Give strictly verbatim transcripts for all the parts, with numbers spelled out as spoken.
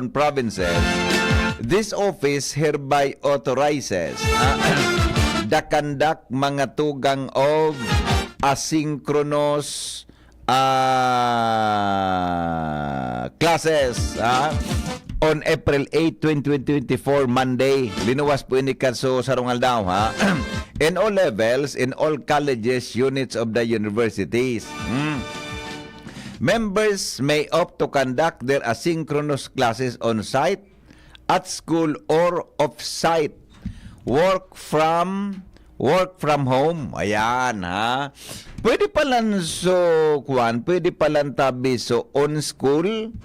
Provinces, this office hereby authorizes, ah, the conduct, mga tugang, of asynchronous, ah, classes, ah, on April eight, twenty twenty-four, Monday. Linuwas po ini kan so sarong aldaw, ha? In all levels, in all colleges, units of the universities. Hmm. Members may opt to conduct their asynchronous classes on-site, at school, or off-site. Work from, work from home. Ayan, ha? Pwede palan so, kwan, pwede palan tabi so on school,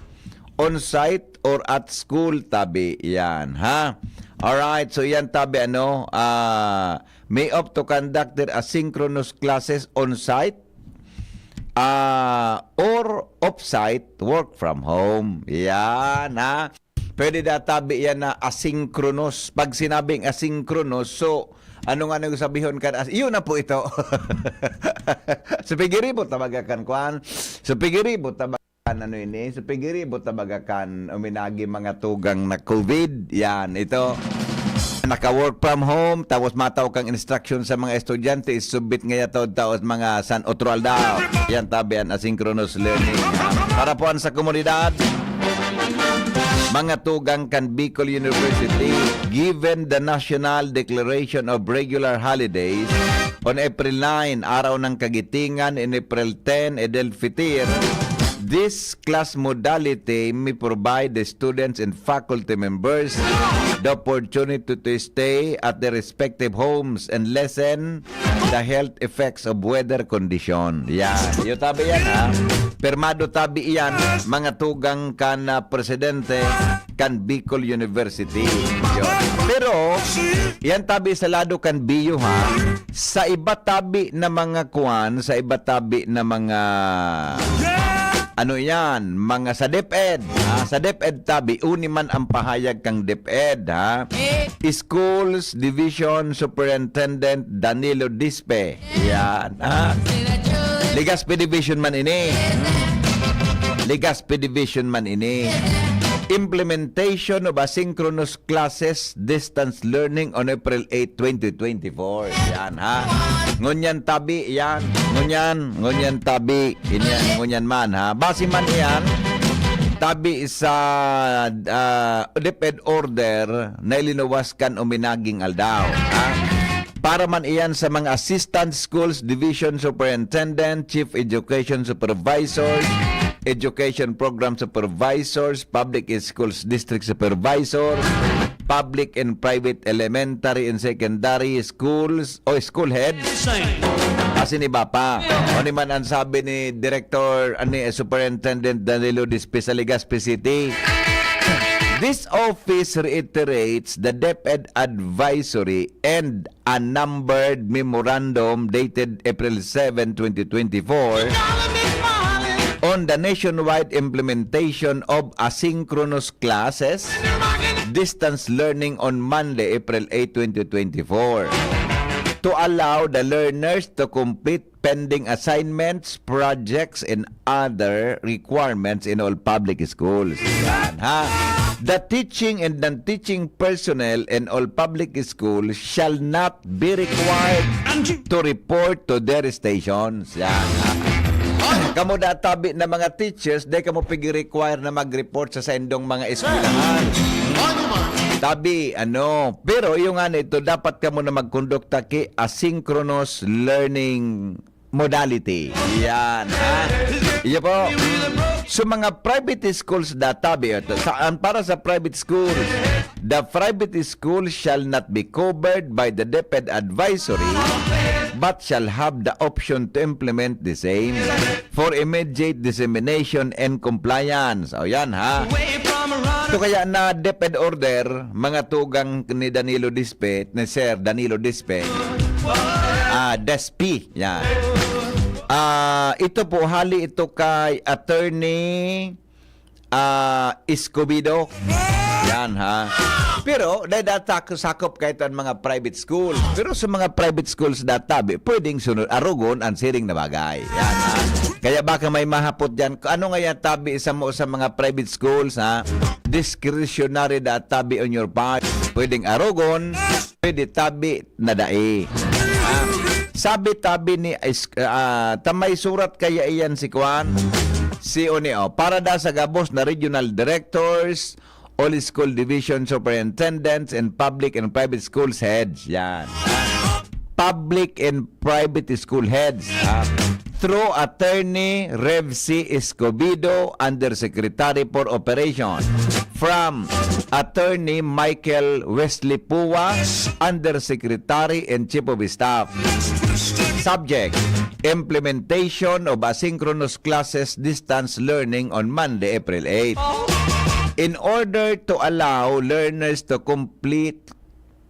on-site, or at school tabi. Yan, ha? Alright, so yan tabi, ano, ah, may opt to conduct their asynchronous classes on-site, ah, or off-site, work from home. Yan, ha? Pwede da tabi yan na asynchronous. Pag sinabing asynchronous, so, ano nga nang sabihon ka? As-, yun na po ito. So, pigiribot na baga kan kwan. So, pigiribot na baga kan ano ini. So, pigiribot na baga kan uminagi mga tugang na COVID. Yan, ito. Naka-work from home, tapos mataw kang instruction sa mga estudyante, isubmit ngaya taod-taod mga san otro aldaw. Yan, tabi an asynchronous learning. Para po sa komunidad, mga tugang kan Bicol University, given the National Declaration of Regular Holidays on April nine, Araw ng Kagitingan, in April ten, Eid al-Fitr, this class modality may provide the students and faculty members the opportunity to stay at their respective homes and lessen the health effects of weather condition. Yan. Iyo tabi yan, ha? Permado tabi iyan, mga tugang kan, ah, presidente kan Bicol University. Yun. Pero, yan tabi sa lado kan biyo, ha? Sa iba tabi na mga kwan, sa iba tabi na mga, ano yan, mga sa DepEd, ha? Sa DepEd tabi, uni man ang pahayag kang DepEd, ha? Schools Division Superintendent Danilo Dispe. Yan, ha? Legazpi Division man ini. Hmm. Legazpi Division man ini. Implementation of asynchronous classes, distance learning on April eight, twenty twenty-four. Yan, ha? Ngunyan tabi, yan. Ngunyan, ngunyan tabi. Inyan, ngunyan man, ha? Base man iyan, tabi sa, ah, DepEd order na ilinuwas kan uminaging aldaw, ha? Para man iyan sa mga Assistant Schools Division Superintendent, Chief Education Supervisors, Education Program Supervisors, Public Schools District Supervisor, Public and Private Elementary and Secondary Schools o School Heads, asin iba pa. Ano man ang sabi ni Director, ani, Superintendent Danilo Dispe sa Legazpi City? This office reiterates the DepEd advisory and a numbered memorandum dated April seven, twenty twenty-four, on the nationwide implementation of asynchronous classes, distance learning on Monday, April eight, twenty twenty-four, to allow the learners to complete pending assignments, projects, and other requirements in all public schools. Yan, ha? The teaching and non-teaching personnel in all public schools shall not be required to report to their stations. Yan, ha? Kamo da tabi na mga teachers, di kamo pigi-require na mag-report sa saindong mga eskwelahan. Tabi, ano, pero yung nga nito, dapat kamo na magkondukta ki asynchronous learning modality. Yan, ha? Iyo po. So, mga private schools da tabi, ito, sa, ang para sa private schools, the private school shall not be covered by the DepEd advisory, but shall have the option to implement the same for immediate dissemination and compliance. O yan, ha? Ito kaya na DepEd order, mga tugang ni Danilo Dispe, ni Sir Danilo Dispe, ah, Despi, yan. Ah, ito po, hali ito kay Attorney, ah, Escobedo. Yan, ha? Pero, dahil dahil sak-, sakop kayo ang mga private school. Pero sa mga private schools na tabi, pwedeng sunod, arugon ang siring na bagay. Yan, ha? Kaya baka may mahapot dyan, ano nga yan tabi sa mo sa mga private schools, ha? discretionary na tabi on your part. Pwedeng arogon, pwede tabi na dai. Ah, sabi tabi ni is-, ah, ta may surat kaya iyan si Kwan, si Oni, oh, para da sa gabos na regional directors, all school division superintendents, and public and private schools heads. Yan. Public and private school heads. Ah, through Attorney Rev C Escobedo, Undersecretary for Operation. From Attorney Michael Wesley Pua, Undersecretary and Chief of Staff. Subject, implementation of asynchronous classes distance learning on Monday, April eight. In order to allow learners to complete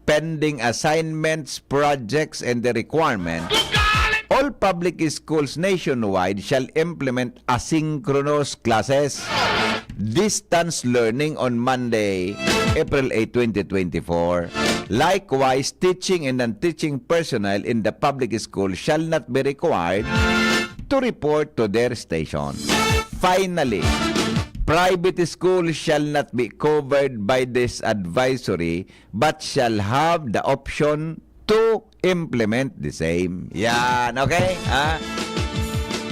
pending assignments, projects, and the requirement, all public schools nationwide shall implement asynchronous classes, distance learning on Monday, April eight, twenty twenty-four. Likewise, teaching and non-teaching personnel in the public school shall not be required to report to their station. Finally, private school shall not be covered by this advisory but shall have the option to implement the same. Yan, okay? Ha?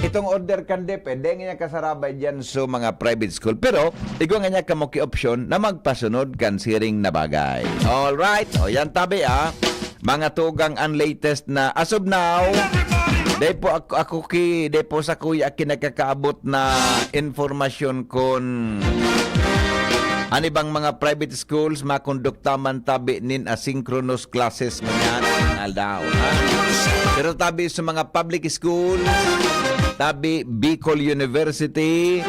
Itong order kan DepEd, dai niya kasarabay diyan sa mga private school. Pero, igwa nga niya kamo ki option na magpasunod kan siring na bagay. All right. O, yan tabi, ah. Mga tugang ang latest na as of now. Dai po ako, ako ki, dai po sa kuya ki nagkakaabot na informasyon kun ano bang mga private schools makondukta man tabi nin asynchronous classes ngunyan aldaw, ha? Pero tabi sa mga public school, tabi Bicol University,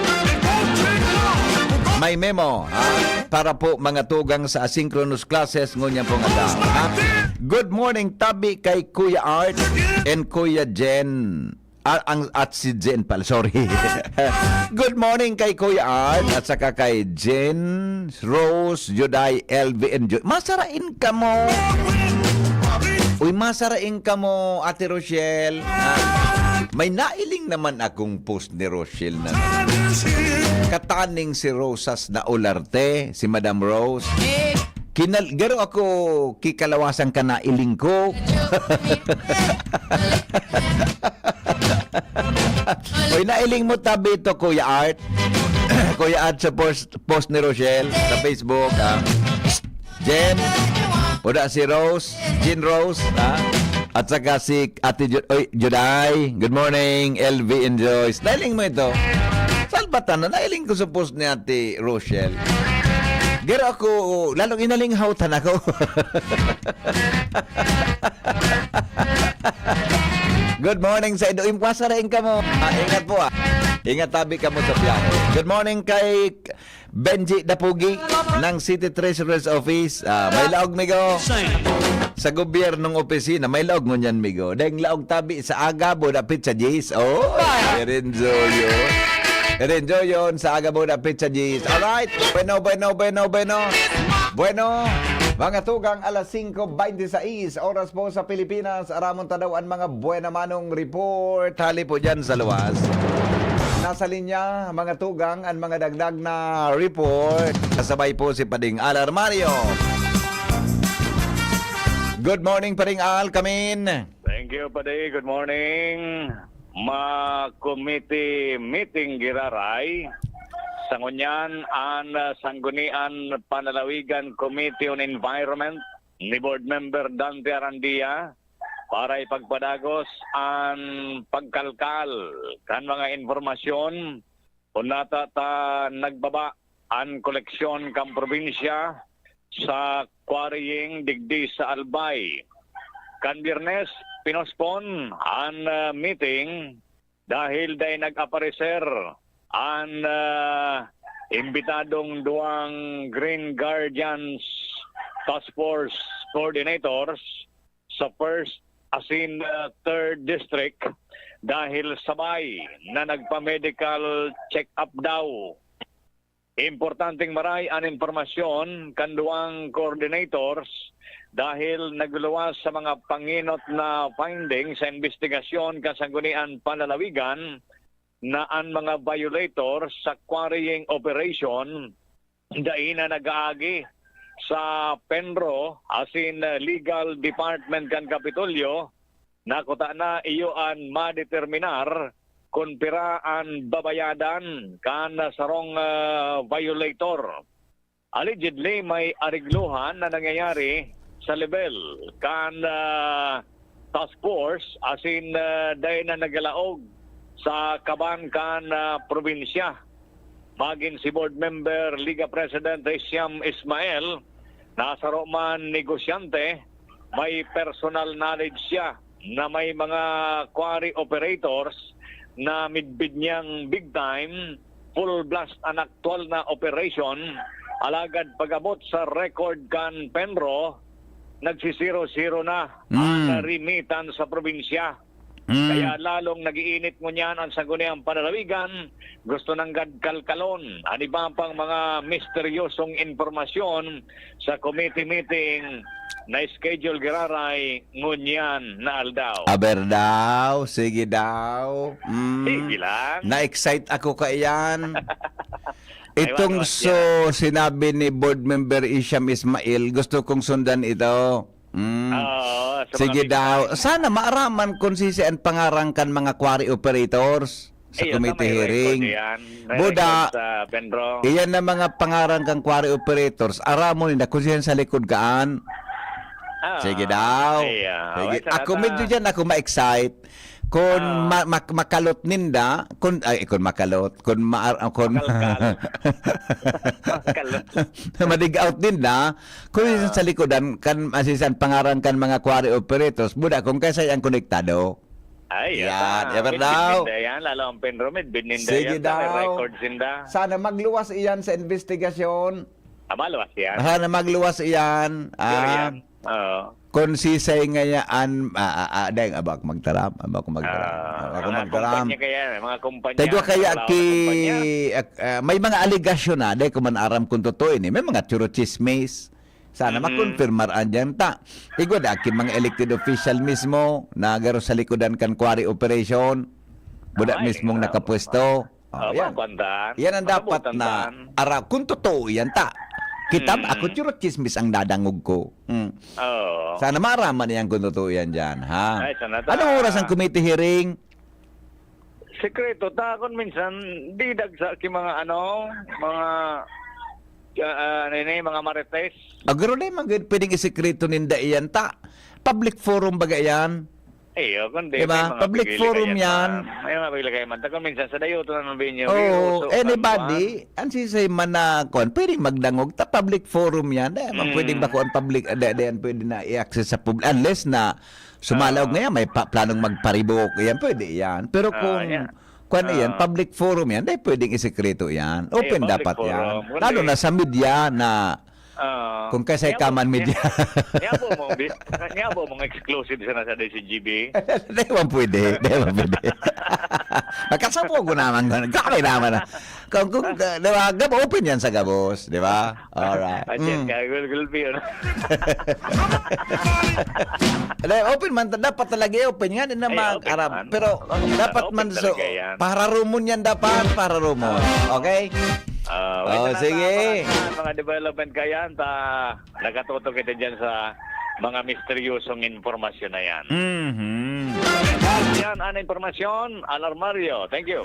may memo, ha? Para po mga tugang sa asynchronous classes ngunyan pong aldaw, ha? Good morning, tabi kay Kuya Art and Kuya Jen. Ah, ang, at si Jen pala, sorry. Good morning kay Kuya Art at saka kay Jen, Rose, Juday, L V, and Joy. Masarain kamo. Uy, masarain kamo, Ate Rochelle. Ah, may nailing naman akong post ni Rochelle na kataning si Rosas na Olarte, si Madam Rose. Kinal-, garo ako kikalawasan ka na iling ko. Uy, nailing mo tabi ito, Kuya Art. Kuya Art sa post, post ni Rochelle sa Facebook, ah. Jen, uda si Rose, Jean Rose, ha? At saka si Ate Ju-, oy, Juday. Good morning, L V and Joyce. Nailing mo ito. Salbatan na, nailing ko sa post ni Ate Rochelle. Pero ako, lalong inalinghaw tan ako. Good morning sa ido. Impwasa rin ka mo. Ah, ingat po, ah. Ingat tabi ka mo sa biyahe. Good morning kay Benji Dapugi ng City Treasurer's Office. Ah, may laog, migo. Sa gobyernong opisina, may laog ngunyan, migo. Deng laog tabi sa aga, bo dapit sa diyes. Oh, i-enjoy yun. I-enjoy yun sa aga, bo dapit sa diyes. Alright. Bueno, bueno, bueno, bueno. Bueno, mga tugang, alas singko bente sais, oras po sa Pilipinas. Aramon ta daw an mga buena manong report. Hali po dyan sa luwas. Nasa linya, mga tugang, an mga dagdag na report. Kasabay po si Pading Alar Mario. Good morning, Pading Al, kamin. Thank you, Padi. Good morning. Ma-committee meeting giraray. Sa ngunyan, an, ah, Sanggunian Panlalawigan Committee on Environment ni Board Member Dante Arandia para ipagpadagos an pagkalkal kan mga impormasyon kun nata ta nagbaba an koleksyon kan probinsya sa quarrying digdi sa Albay. Kan Biyernes, pinospon an, ah, meeting dahil dai nag-aparecer an, ah, imbitadong duwang Green Guardians Task Force Coordinators sa First asin, ah, Third District dahil sabay na nagpa-medical check-up daw. Importanteng maray an impormasyon kan duwang coordinators dahil nagluluwas sa mga pangenot na findings sa imbestigasyon kan Sanggunian Panlalawigan na an mga violator sa quarrying operation dai na nag-aagi sa PENRO, asin, ah, Legal Department kan Kapitolyo, na kuta na iyo an madeterminar kun pira an babayadan kan sarong, ah, violator. Allegedly, may areglohan na nangyayari sa level kan, ah, task force, asin, ah, dai na nagalaog sa kaban kan, ah, probinsya. Magin si Board Member Liga President Hisham Ismail, na saro man negosyante, may personal knowledge siya na may mga quarry operators na midbid niyang big time, full blast an aktual na operation, alagad pag-abot sa record kan PENRO, nagsisiro-siro na ang Mm. remittance sa probinsya. Mm. Kaya lalong nag-iinit ngunyan ang sangguniang panlalawigan. Gusto nanggad kalkalon an iba pang mga misteryosong impormasyon sa committee meeting na schedule giraray ngunyan na aldaw. Aber daw, sige daw. Mm. Sige lang. Na-excite ako kaiyan. Ay, Itong wala, so, wala. sinabi ni Board Member Isham Ismail, gusto kong sundan ito. Mm. Oo, sa mga Sige big daw. time. Sana maaraman kung sisi ang pangaran kan mga quarry operators sa Ayun, committee may record hearing. yan. May Buda, record sa PENRO. iyan na mga pangaran kan quarry operators. Aramon nila kung sino sa likod kaan. Ah, Sige daw. ay, ah, Sige. okay, Ako salamat. medyo dyan, ako ma-excite. Kun Ah. ma- mak- makalot ninda, kun, ay, kun makalot, kun maar- ah, kun Makalkal. Makalot. Madig out ninda, kun Ah. sa likodan, kan, asisan, pangaran kan mga quarry operators, buda, kung kaya sa'yo ang konektado. Ay, Yan, yan. ever Midbid daw. ninda yan, lalo ang PENRO, midbid ninda Sige yan, may daw. records ninda. Sana magluwas iyan sa investigasyon. Ah, maluwas yan. Sana magluwas iyan. Sure Ah. yan. Oo. Kung sisay ngayaan, ah, ah, ah, dahil aba ako magtaram, aba ako magtaram, Ah, aba ako mga magtaram. kumpanya kaya, mga kumpanya, Tagwa kaya mga ki, kumpanya. ah, ah, may mga alegasyon na, dahil ko man aram kung totoo ini, may mga churochismis. Sana Mm. makonfirmar an diyan ta. Igwa da ki mga elected official mismo na garo sa likodan kan quarry operation. Buda Ay, mismong ah, nakapwesto. Oh, Oh, yan. makuan tan. Yan ang dapat Makabutan na tan. ara-, kung totoo yan, ta. Kita, Mm. ako, churot chismis ang dadangog ko. Mm. Oo. Sana maaraman yan kung totoo yan dyan, ha? Ay, sana ta. Anong oras ang committee hearing? Sekreto ta, kung minsan, di dagsa ki mga ano, mga, ah, ah, ano yun eh, mga marites. Ah, garo na yung mga pwedeng isekreto ninda iyan, ta. Public forum baga yan. Iyo, kundi Diba? may mga Public pigili forum kayan yan. man. May mga pigili kayan man. Takon minsan sa dayoton na ng venue, Oo, uso, anybody, kan kuwan. Ang sisay man na kuwan, pwedeng magdangog, ta public forum yan. Dahil man Mm. pwedeng bakuan public, ah, di, di yan pwede na i-access sa public. Unless na sumalaog Ah. ngayon, may pa, planong magparibok. Yan, pwede yan. Pero Ah, kung, yeah. kuwan yan, Ah. public forum yan, dahil pwedeng isekreto yan. Ay, Open public dapat forum. yan. Kundi Lalo na sa media na Ah, Kung kaya sa niya ikaman, po, media. niya, niya po mong bi-, niya po mong exclusive sana sa D C G B. Di ba pwede? Di ba pwede? Magkasabog ko naman. Grabe naman, ah. Kung, kung, uh, di ba? Gab-, open yan sa gabos, di ba? Alright. Ah, siya Mm. ka, gul-, gulpi yun. Di, open man, dapat talaga i-open nga, di na Ay, mag-, open aram. man. Pero Open man, dapat open man so, talaga yan. Pararumon yan dapat, pararumon. Ah. Okay? Ah, Oh, wait na sige. Sa mga, mga development kayan, ta, nakatutok kita dyan sa mga misteryosong impormasyon na yan. Mhm. Yan ang impormasyon, Alarmario. Thank you.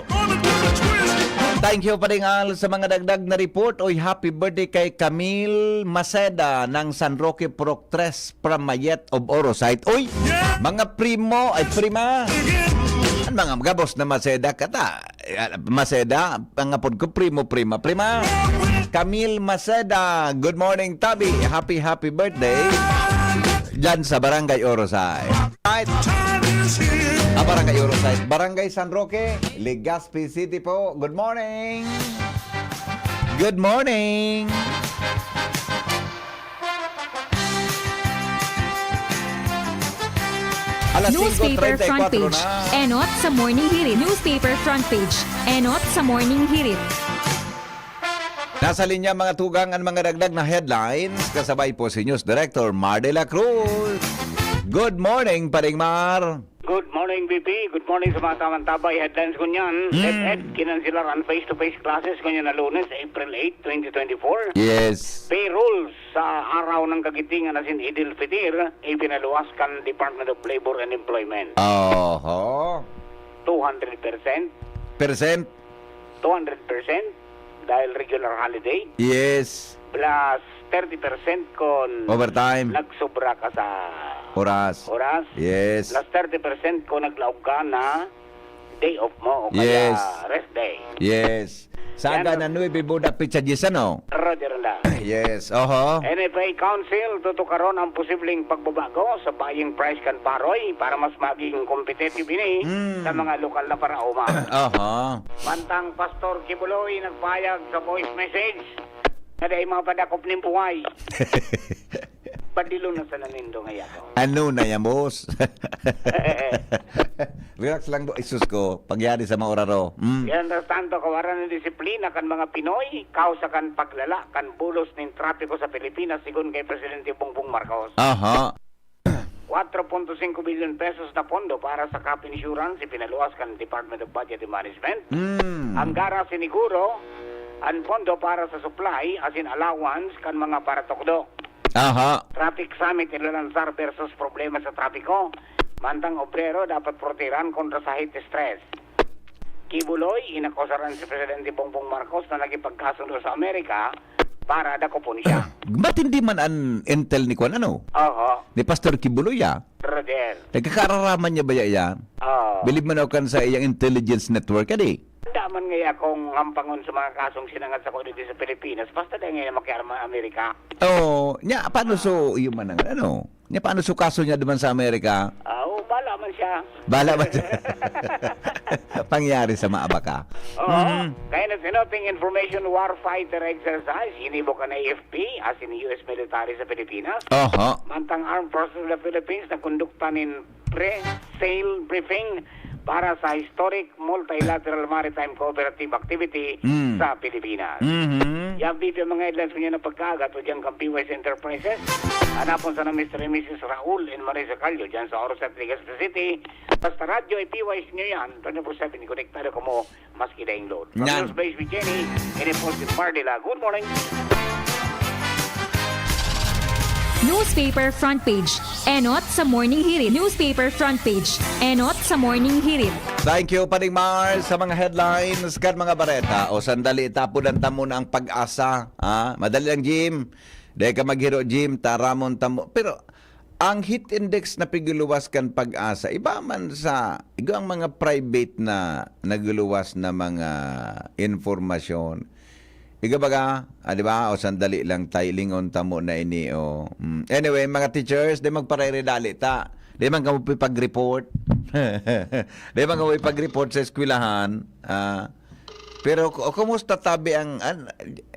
Thank you, Paring Al, sa mga dagdag na report. Oy, happy birthday kay Camille Maceda ng San Roque Purok Tres, from Mayet of Oro Site. Oy, Yeah! mga primo, ay prima. Ang mga gabos na Maceda kata. Ah, Maceda, ang apod ko, primo, prima, prima. Camille Maceda, good morning, Tabi. Happy, happy birthday. Diyan sa Barangay Orosay. Right. Ah, Barangay Orosay. Barangay San Roque, Legazpi City po. Good morning. Good morning. Alas Newspaper singko treinta y kuwatro front page. na. Enot sa Morning Hirit. Newspaper front page. Enot sa Morning Hirit. Nasa linya, mga tugang, ang mga dagdag na headlines. Kasabay po si News Director Mar de la Cruz. Good morning, Paring Mar. Good morning, B P. Good morning sa mga tamang tabay. Headlines ko niyan. Mm. DepEd, kinansilar ang face-to-face classes ko niyan na Lunes, April eight, twenty twenty-four. Yes. Pay rules sa araw ng Kagitingan asin Idil Fitir, ipinaluwas kan Department of Labor and Employment. Oho. two hundred percent, Percent? two hundred percent, dahil regular holiday, Yes. plus thirty percent kung Overtime. nagsobra ka sa Oras. oras, Yes. plus thirty percent kung naglaog ka na day off mo o kaya Yes. rest day. Yes. Saga Yan. na nuebe buda pitsa diyes, ano? Roger na. Yes. Oho. N F A Council, tutukaron ang posibleng pagbabago sa buying price kan paroy para mas maging competitive ini Mm. sa mga lokal na paraoma. Oho. Mantang Pastor Kibuloy nagpayag sa voice message na dai mapadakop nin buhay. Padilo na sa nanindo nga yato. Ano na yan, boss? Relax lang, bo. Isus ko. Pagyari sa maoraro. Mm. Mientras tanto, kawaran ng disiplina kan mga Pinoy, kausa kan paglala kan bulos nin trapiko sa Pilipinas, sigon kay Presidente Bongbong Marcos. Aha. Kwatro punto singko bilyon pesos na pondo para sa crop insurance ipinaluwas kan Department of Budget and Management. Mm. Ang gara siniguro, ang pondo para sa supply, asin allowance kan mga paratukdo. Aha. Traffic Summit ilalansar versus problema sa trapiko. Mantang obrero dapat protehiran kontra sa heat stress. Kibuloy, inakusaran si Presidente Bongbong Marcos na nakipagkasundo sa Amerika para dakopon siya. Matindi man ang intel ni Kwan, ano? Oho, Ni Pastor Kibuloy, ah. Roger. Nagkakararaman niya ba yan? Oh. Bilib man ako kan sa iyang intelligence network, adi? Daman ngaya kung hampangon sa mga kasong sinangad sa dito sa Pilipinas, basta dahil ngayon makiarma ang Amerika. Oo. Nya, paano so, iyo man ang, ano? Nya, paano so kaso niya duman sa Amerika? Ah, oh, bala man siya. Bala man siya. Pangyari sa maabaka. Oo. Mhm. Kaya na sinoping information warfighter exercise, inibo kan A F P, asin U S military sa Pilipinas. Oho. Mantang Armed Forces of the Philippines nagkondukta nin pre-sale briefing para sa historic multilateral maritime cooperative activity Mm. sa Pilipinas. Mhm. Yan, B P, ang mga headlines ko niya ng pagkaaga to dyan kan P Y S Enterprises. Hanapon sa na Mister and Missus Raul and Marisa Callo dyan sa Oro sa Legazpi City. Basta radyo ay P Y S nyo yan. Twenty-four seven, konektado kamo maski daing load. From Yan. News Base with Jenny, ini po si Mardila. Good morning. Newspaper front page. Enot sa Morning Hirit. Newspaper front page. Enot sa Morning Hirit. Thank you, Paring Mars, sa mga headlines kan mga bareta. O sandali, tapudan ta muna ang pag-asa. Ha? Madali lang, Jim. Dahil ka maghiro, Jim, taramon ta mo. Pero ang heat index na piguluwas kan pag-asa, iba man sa, igo ang mga private na naguluwas na mga informasyon. Iga baga, ah, di ba? O sandali lang, tay, lingon ta mo na ini, o. Mm. Anyway, mga teachers, di magparairidali ta. Di man kamo pipag-report. Di man kamo ipag-report sa eskwelahan. Ah, pero ku- kumusta tabi ang, an,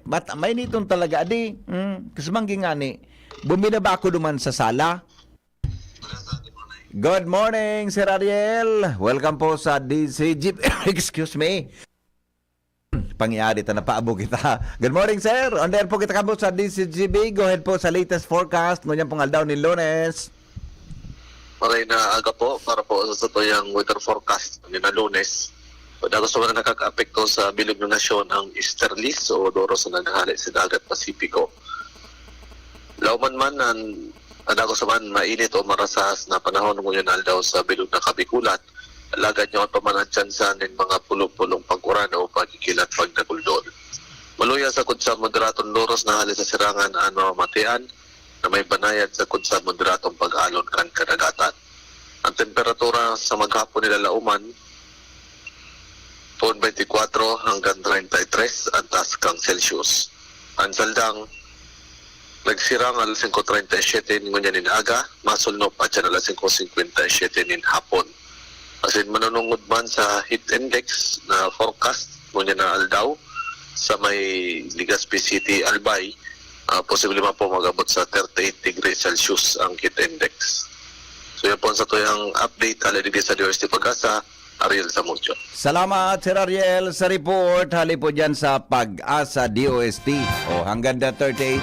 mat, mainiton talaga, adi? Mm, kasi manggi ngani, buminaba ako duman sa sala. Good morning, Sir Ariel. Welcome po sa D C G. Excuse me. Pangyari ta, napaabo kita. Good morning, sir. On the air po kita kamo sa D C G B. Go ahead po sa latest forecast ngunyan pong aldaw ni Lunes. Maray na aga po para po sa satuyang weather forecast ni na Lunes. Padagos naman na nakakaapekto sa bilog ng nasyon ang easterlies o doros na naghahali sa dagat Pasipiko. Lauman man ang padagos naman mainit o marasahas na panahon ngunyan na aldaw sa bilog na Kabikulan. Alagad nyo pa man ang tsansa nin mga pulong-pulong pag-uran o pagkikilat pag naguldol. Maluya sa kudsa moderatong doros na hali sa sirangan an mamamatian na may banayad sa kudsa moderatong pag-alon kan kadagatan. Ang temperatura sa maghapon nilalauman, poon twenty-four hanggang treinta y tres ang taas kang Celsius. Ang saldang nagsirang alas singko treinta y siyete ngunyan nin aga, masulnop at yan alas singko singkwenta y siyete nin hapon. Asin manunungod man sa heat index na forecast ngunyan na aldaw sa may Legazpi City, Albay, ah, posible man po mag-abot sa thirty-eight degrees Celsius ang heat index. So yan po ang satuyang update, hali digdi sa D O S T Pag-asa, Ariel Zamudio. Salamat, Sir Ariel, sa report. Hali po dyan sa Pag-asa D O S T. O, hanggang the thirty-eight.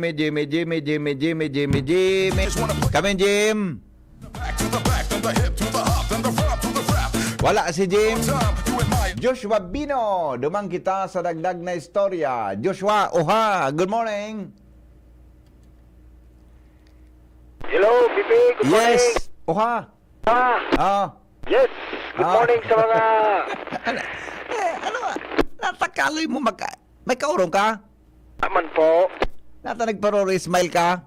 Jimmy, Jimmy, Jimmy, Jimmy, Jimmy, Jimmy, Jimmy. Kami, Jim. Wala si Jim. Joshua Bino, duman kita sa dagdag na istorya. Joshua, oha, good morning. Hello, Bibi. Good morning. Yes, oha. Ah, Ah. yes. Good Ah. morning sa mga... Ano, eh, ano, natakaloy mo magka... May kaurong ka? Aman po. Nata nagparoro-smile ka?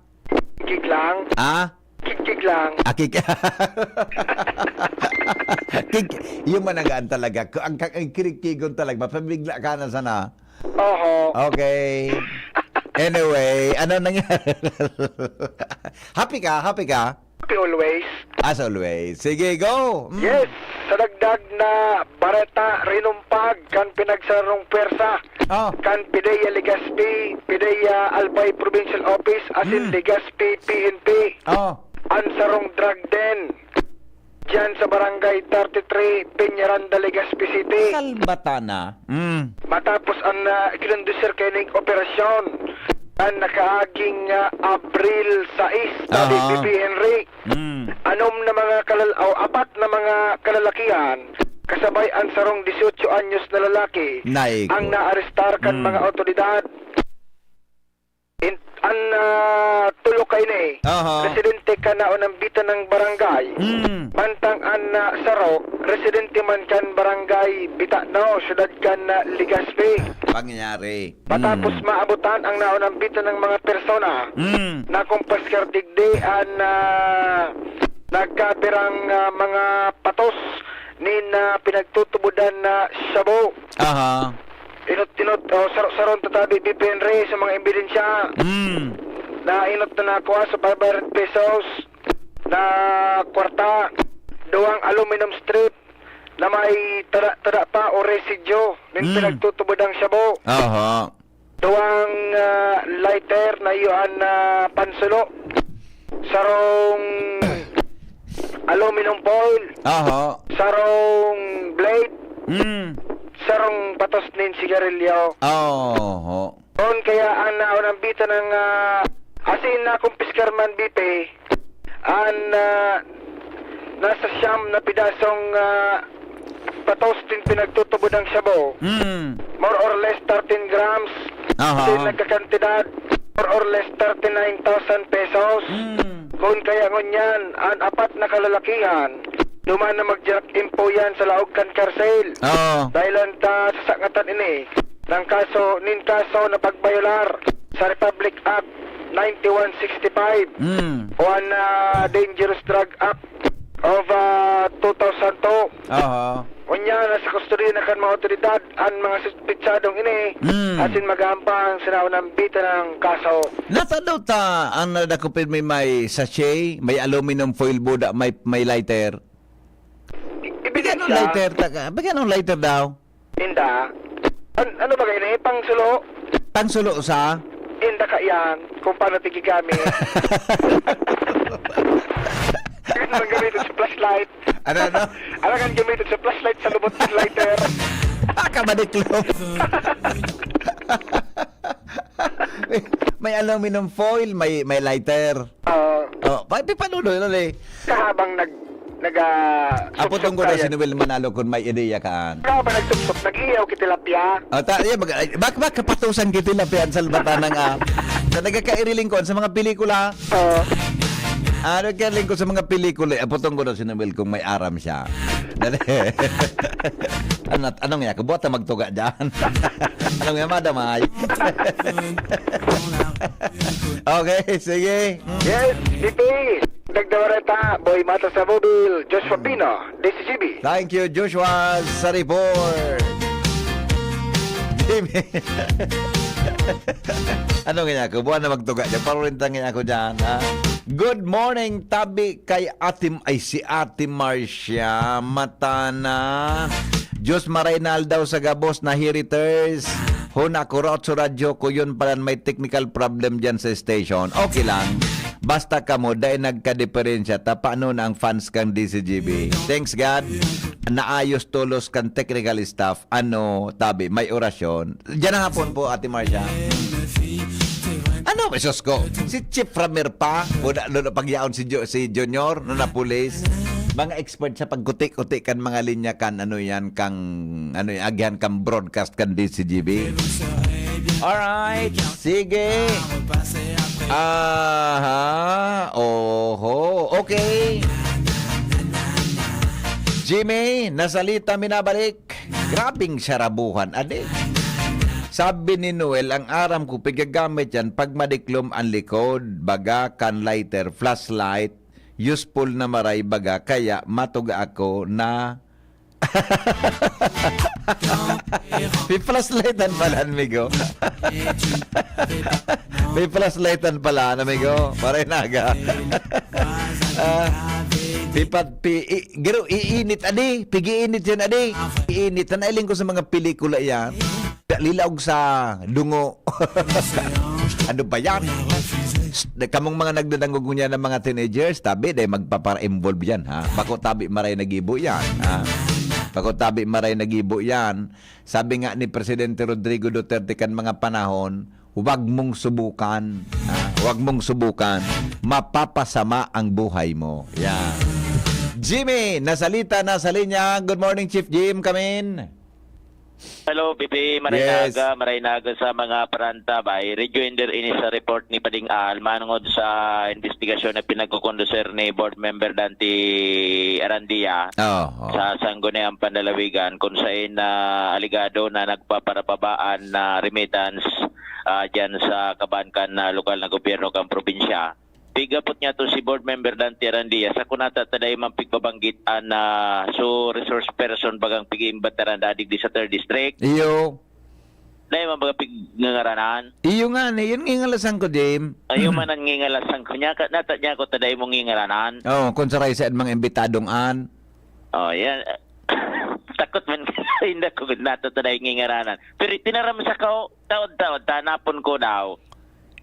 Kig lang. Ha? Kig-kig lang. Akik. Kig, yung managaan talaga. Ang, ang kirikkigon talaga. Mapabigla ka na sana. Oho. Okay. Anyway, ano nangyari? Happy ka? Happy ka? Happy always. As always. Sige, go. Mm. Yes. Sa dagdag na bareta, rinumpag kan pinagsarong pwersa Oh. kan PDEA Legazpi, PDEA Albay Provincial Office, asin Mm. Legazpi P N P. Oh. Ang sarong drug den diyan sa Barangay thirty-three, Peñaranda, Legazpi City. Salbatana. Mm. Matapos ang uh, kinundusir kaining operasyon, ang nakaaging ah, Abril sais, sabi Aha. Bibi Henry. Mm. Anom na mga kalal o apat na mga kalalakihan, kasabay ang sarong dieciocho anyos na lalaki, Naiko. ang naarestar kan Mm. mga awtoridad. In, an ah, tulo kaini, Aha. residente kan naunang bita ng barangay. Mm. Mantang an ah, saro, residente man kan barangay Bitano, syudad kan ah, Legazpi. Pangyayari. Matapos Mm. maabutan ang naunang bita ng mga persona, Mm. nakumpiskar digdi an ah, nagkapirang ah, mga patos nin ah, pinagtutubodan na shabu. Aha. Inot-inot o saro-saron tatabi, Bibi Henry, sa mga ebidensya. Mm. Na inot na nakuha sa five hundred pesos na kwarta, duwang aluminum strip na may tada-tada pa o residyo nin Mm. pinagtutubod ang shabu. Aha. Duwang ah, lighter na iyo an ah, pansulo. Sarong aluminum foil. Aha. Sarong blade. Mm. Sarong patos nin sigarilyo. Oho. On kaya ang naunang bita ng ah, asin na kumpiskar man, Bibi, ang ah, nasa siyam na pidasong ah, Patos din pinagtutubod ang shabu. Mm. More or less thirteen grams. Aha. Din nagkakantidad, more or less thirty-nine thousand pesos. Mm. Kung kaya ngunyan, an apat na kalalakihan, duman na magdirak impo yan sa laog kan karsel. Oo. Dahil ang ta-, sasangatan ini, ng kaso, nin kaso na pagbayolar sa Republic Act ninety-one sixty-five Mm. o an, ah, Dangerous Drug Act of, ah, two thousand two. Aha. Unya, nasa kustodiya na kan mga otoridad an mga suspetsadong ini, Mm. asin mag-aampang sa naunang bita ng kaso. Natado ta ang nadakop mi may sachet, may aluminum foil buda, may, may lighter. I-, Bigyan ng lighter, taka. Bigyan ng lighter daw. Inda. An-, ano ba kayo ni? Pangsulo? Pangsulo sa? Inda ka yan. Kung paano tigigamit. Yun ang gamitin sa flashlight. Ano, ano? Alangan gamitin sa flashlight sa lubot ng lighter. Ah, kabadiklop. May, may aluminum foil, may, may lighter. Ah. Oh, pa, pi-, paano doon, ano, eh? Kahabang nag-, nag-, ah, Apo, supsop tungkol na tayo. Si Noel Manalo kung may ideya ka. Kahabang nagsupsop, nag-iiyaw ki tilapia. Ah, ta-, yeah, mag-, ay, bak-, bak-, kapatusan ki tilapia sa labatan ng, ah, sa nagkakairiling ko, sa mga pelikula. Oo. Ah, nagkakairiling ko sa mga pelikula, eh, apo, tungkol si Noel kung may aram siya. Dali. Ano, anong yan? Kabuhat na magtuga dyan. Anong yan, madamay? Okay, sige. Yes, B P. Nagdawareta, Boy Mata sa Mobil, Joshua Pino, D C G B. Thank you, Joshua, sa report. Jimmy. Ano nga niya ako? Buwan na magtuga dyan. Parulintang niya ako dyan, ha? Good morning, tabi kay Ate, ay, si Ate Marcia Matana. Diyos maray na aldaw sa gabos na heriters. Huna ko, raot sa radyo ko, yun pala may technical problem dyan sa station. Okay lang. Basta kamo, dai nagkadiperensya, ta paano na ang fans kang D C G B? Thanks God, naayos tolos kan technical staff. Ano, tabi, may orasyon. Diyan na hapon po, Ate Marcia. Ano, Sus ko? Si Chief Ramir pa, o na, na, pagyaon si, Jo-, si Junior, no, na pulis. Mga expert sa pagkutik-kutik kan mga linya kan, ano yan, kang, ano yan, agihan kang broadcast kan D C G B. Alright, sige. Aha, oho, okay. Jimmy, nasalita, minabalik. Grabing sarabuhan, adi. Sabi ni Noel, ang aram ko, pigagamit yan pag madiklom ang likod, baga kan lighter, flashlight, useful na maray baga, kaya matuga ako na May flashlightan pala, amigo. May flashlightan pala, amigo. Maray na aga. Ah, pipat-, pi-, i-, garo, iinit, adi. Pig-iinit yan, adi. Iinit. Nailing ko sa mga pelikula yan. Lilaog sa dungo. Ano ba yan? Shh, kamong mga nagdadangog niya ng mga teenagers, tabi, dahil magpapara-involve yan, ha? Bako tabi maray nagibo yan, ha? Bako tabi maray nagibo yan. Sabi nga ni Presidente Rodrigo Duterte kan mga panahon, "Huwag mong subukan, ha? Huwag mong subukan. Mapapasama ang buhay mo." Yan. Jimmy, nasalita na sa linya. Good morning, Chief Jim. Come in. Hello, B P. Maray na aga, maray na aga sa mga parantabay. Rejoinder ini sa report ni Pading Al manungod sa investigasyon na pinagkukonduser ni Board Member Dante Arandia Oo, oo. sa Sangguniang Panlalawigan, kung sain na alegado na nagpaparababaan na remittance, ah, dyan sa kaban kan, ah, lokal na gobyerno kan probinsya. Pigapot niya to si Board Member Dante Arandia, sa kunata ta dai man pigbabanggit an, ah, so resource person bagang pig-iimbataran da digdi sa third district. Iyo. Dai man baga pigngangaranan. Iyo nga ni, yun ngingalasan ko, Jim. Ayo man ang ngingalasan ko. Nya ka, nata niya ko ta dai mo ngingaranan. Oh, kung saray sa mga imbitadong an. Oh, yan. Takot man ka, hindi ko nata ta dai ngingaranan. Pero tinaram sa kao, taod-taod, tanapon ko daw.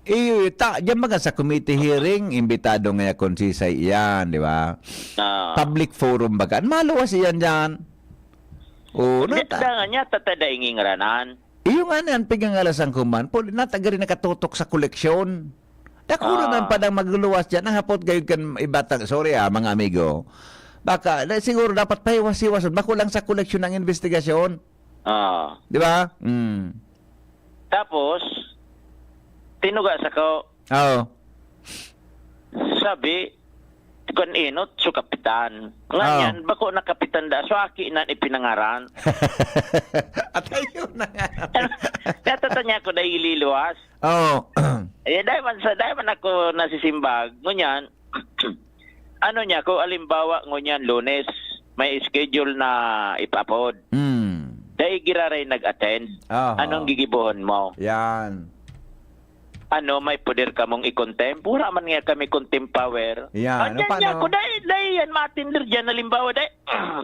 Iyo, ta, diyan mga sa committee hearing, imbitado nga kon sisay iyan, di ba? Ah. Public forum baga. Maluwas iyan diyan. Oo, Nya, nata. Dangan niya, tata dai ngingaranan. Iyo nga niyan, pigangalasan ko man. Pul-, nata gari nakatutok sa koleksyon. Dako Ah. naman pa nang magluluwas diyan. Ang hapot gayud kan ibatang, sorry ah, mga amigo. Baka, na, siguro dapat pahiwas-hiwas. Bako lang sa koleksyon ng investigasyon. Ah. Di ba? Mm. Tapos, tinuga sa ko. Oo. Sabi, "Kan inot, so kapitan." Nganyan, Oo. bako na kapitan da, so aki na ipinangaran. At ayun na nga. Natatanya ko na ililuwas. Oo. Eh, dahil man sa, dahil man ako nasisimbag, ngunyan, ano niya, kung alimbawa, ngunyan, Lunes, may schedule na ipapod. Hmm. Dahil giraray nag-attend. Aha. Anong gigibohon mo? Yan. Ano, may poder kamong i-contempt? Wala man nga kami contempt power. Yan. Ah, Ano, dyan niya paano? ako, dahil, dahil yan, maatinder dyan, halimbawa, dahil,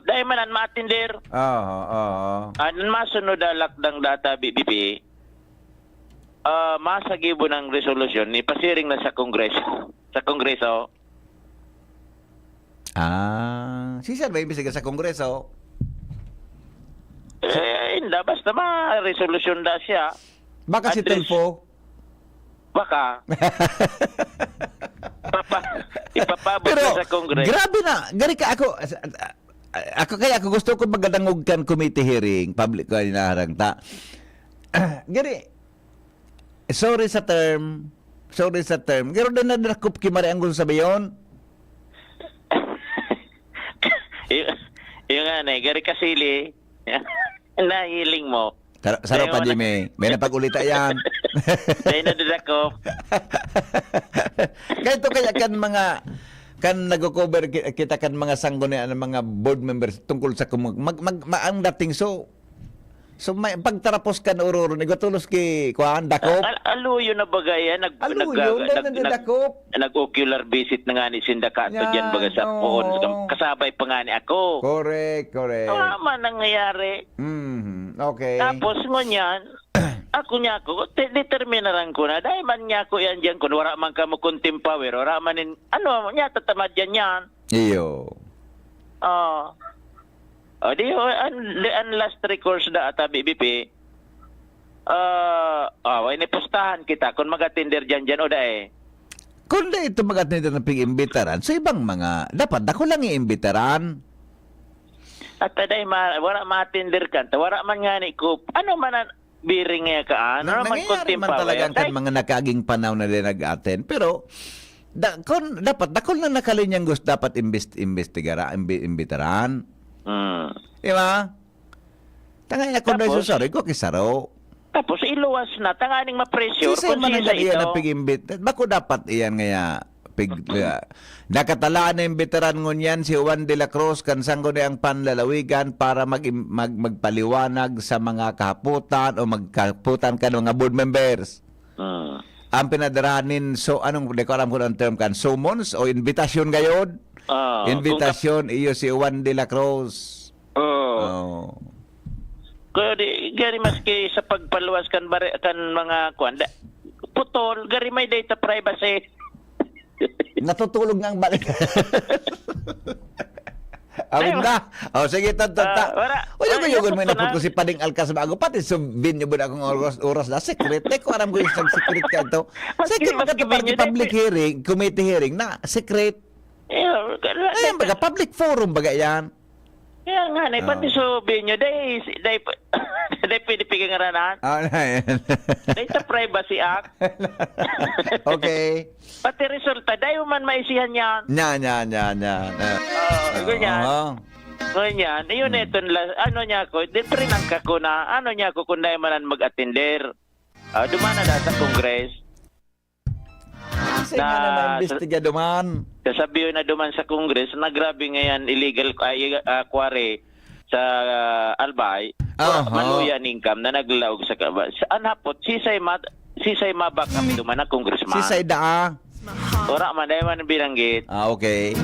dahil man ang maatinder. Oo, oo. Ang masunod na lakdang data, B B P, ah, masagibo ng resolusyon, ipasiring na sa Kongreso. Sa Kongreso. Ah, si Sir ba imbestiga sa Kongreso? Eh, hindi. Basta ma-resolusyon na siya. Baka si Andres. Tulfo? Baka. Papa, ipapabot Pero, na sa Congress. Grabe na. Gari ka ako, ako kaya ako gusto ko magadangog kan committee hearing, public ko inaharang ta. Gari, sorry sa term, sorry sa term. Garo na nadakop ki Mari ang gusto sabiyon. Y- yung ano eh, gari kasili. Nahiling mo. Saro, saro Dahil pa, wala Jimmy. May napag-ulita yan. Dahil nadadakop. Kaya ito kaya kan mga, kan nagko-cover ki-, kita kan mga sanggunian ng mga board members tungkol sa kum-, mag, mag, ma-, ang dating so, so may pagtarapos kan ururo ni Gotulos ki, kuan, dakop. Al-, aluyo na bagay yan. Nag, Aluyo, nag, dahil nag, nag, nadadakop. Nag-ocular visit na nga ni sinda kato Yan, dyan, baga sa oo. Poon. Kasabay pa nga ni ako. Correct, correct. Tama nangyayari. Mhm, okay. Tapos ngunyan, ako niya ako, te-, determinaran ko na. Dahil man niya ako yan dyan, kung wala man kamo contempt power, wala man in, ano, niya tatamad yan yan. Iyo. Oh. O, di, oh, an, di, an last recourse da ata, B B P, ah, ah, way ni pustahan kita kung mag-attender dyan, dyan o dae. Kung dai ito mag-attender ng pig-imbitaran, so ibang mga, dapat ako lang iimbitaran. At taday, ma-, wala ma-attender ka, ta-, wala man nga ni ko, ano man ang biring nga kaan, Na-, ano man nangyayari man talaga ang kan mga nakaaging panahon na di nag-attend. Pero, da-, kung, dapat, dakul na nakalinyang gusto, dapat imbest-, imbestigara-, imbi-, imbitaran. Mm. Di ba? Tangay ako na Tapos? Susuri ko, kisaro. Tapos iluwas na, tanganing ma-pressure Sisay kung man ang sisay iyan ito. na pig-imbit. Bako dapat iyan ngaya, pig-, ah, nakatalaan na imbitaran ngunyan si Juan de la Cruz kan sangguniang panlalawigan para mag-, mag-, magpaliwanag sa mga kahapotan o magkahapotan kan mga board members. Mm. Ang pinadaranin, so, anong, di ko alam kung anong term kan, summons o invitation gayod? Ah, kung kap- Invitation, iyo si Juan de la Cruz. Oo. Oo. Kaya di, gari maski sa pagpaluwas kan bare-, kan mga kwan, da-, putol, gari may data privacy. Natutulog nga ang balik. Awid Ay, na. O, sige, ta, ta, ta. Ah, wala. Uy, Wala, uy, uy, may napot ko na. napot ko si Pading Alcas bago. Pati sa venue ba na akong oras, oras na? Secret. Di ko alam kung isang secret ka ito. Maski, Secret, maski magkatapat venue, public dahil hearing, committee hearing na secret. Eh, wala, Ayan, dahil baga, public forum baga yan. Kaya nga, na, pati Oo. sa venue, dahil, dahil, dahil pwede pigangaranan. Ah, na yan. Dahil sa Privacy Act. Okay. Pati resulta, dahil man maisihan yan. Nya, nya, nya, nya. Ah. Oo, ganyan. Oo. Ganyan. Yun, Hmm. eto nila, ano niya ako, di, prinangka ko na, ano niya ako, kung dahil man ang mag-attender. Ah, dumana na sa Congress. Kasi nga na Na, naimbestiga duman. Sasabihin na duman sa Congress na grabe ngayon, illegal, ah, i-, ah, quarry sa, ah, Albay. Aha. Maluya ang income na naglaog sa kaba-, sa anhapot, sisay mat-, sisay mabakap duman na congressman. Sisay daa? Wala man, dahil man binanggit. Ah, okay.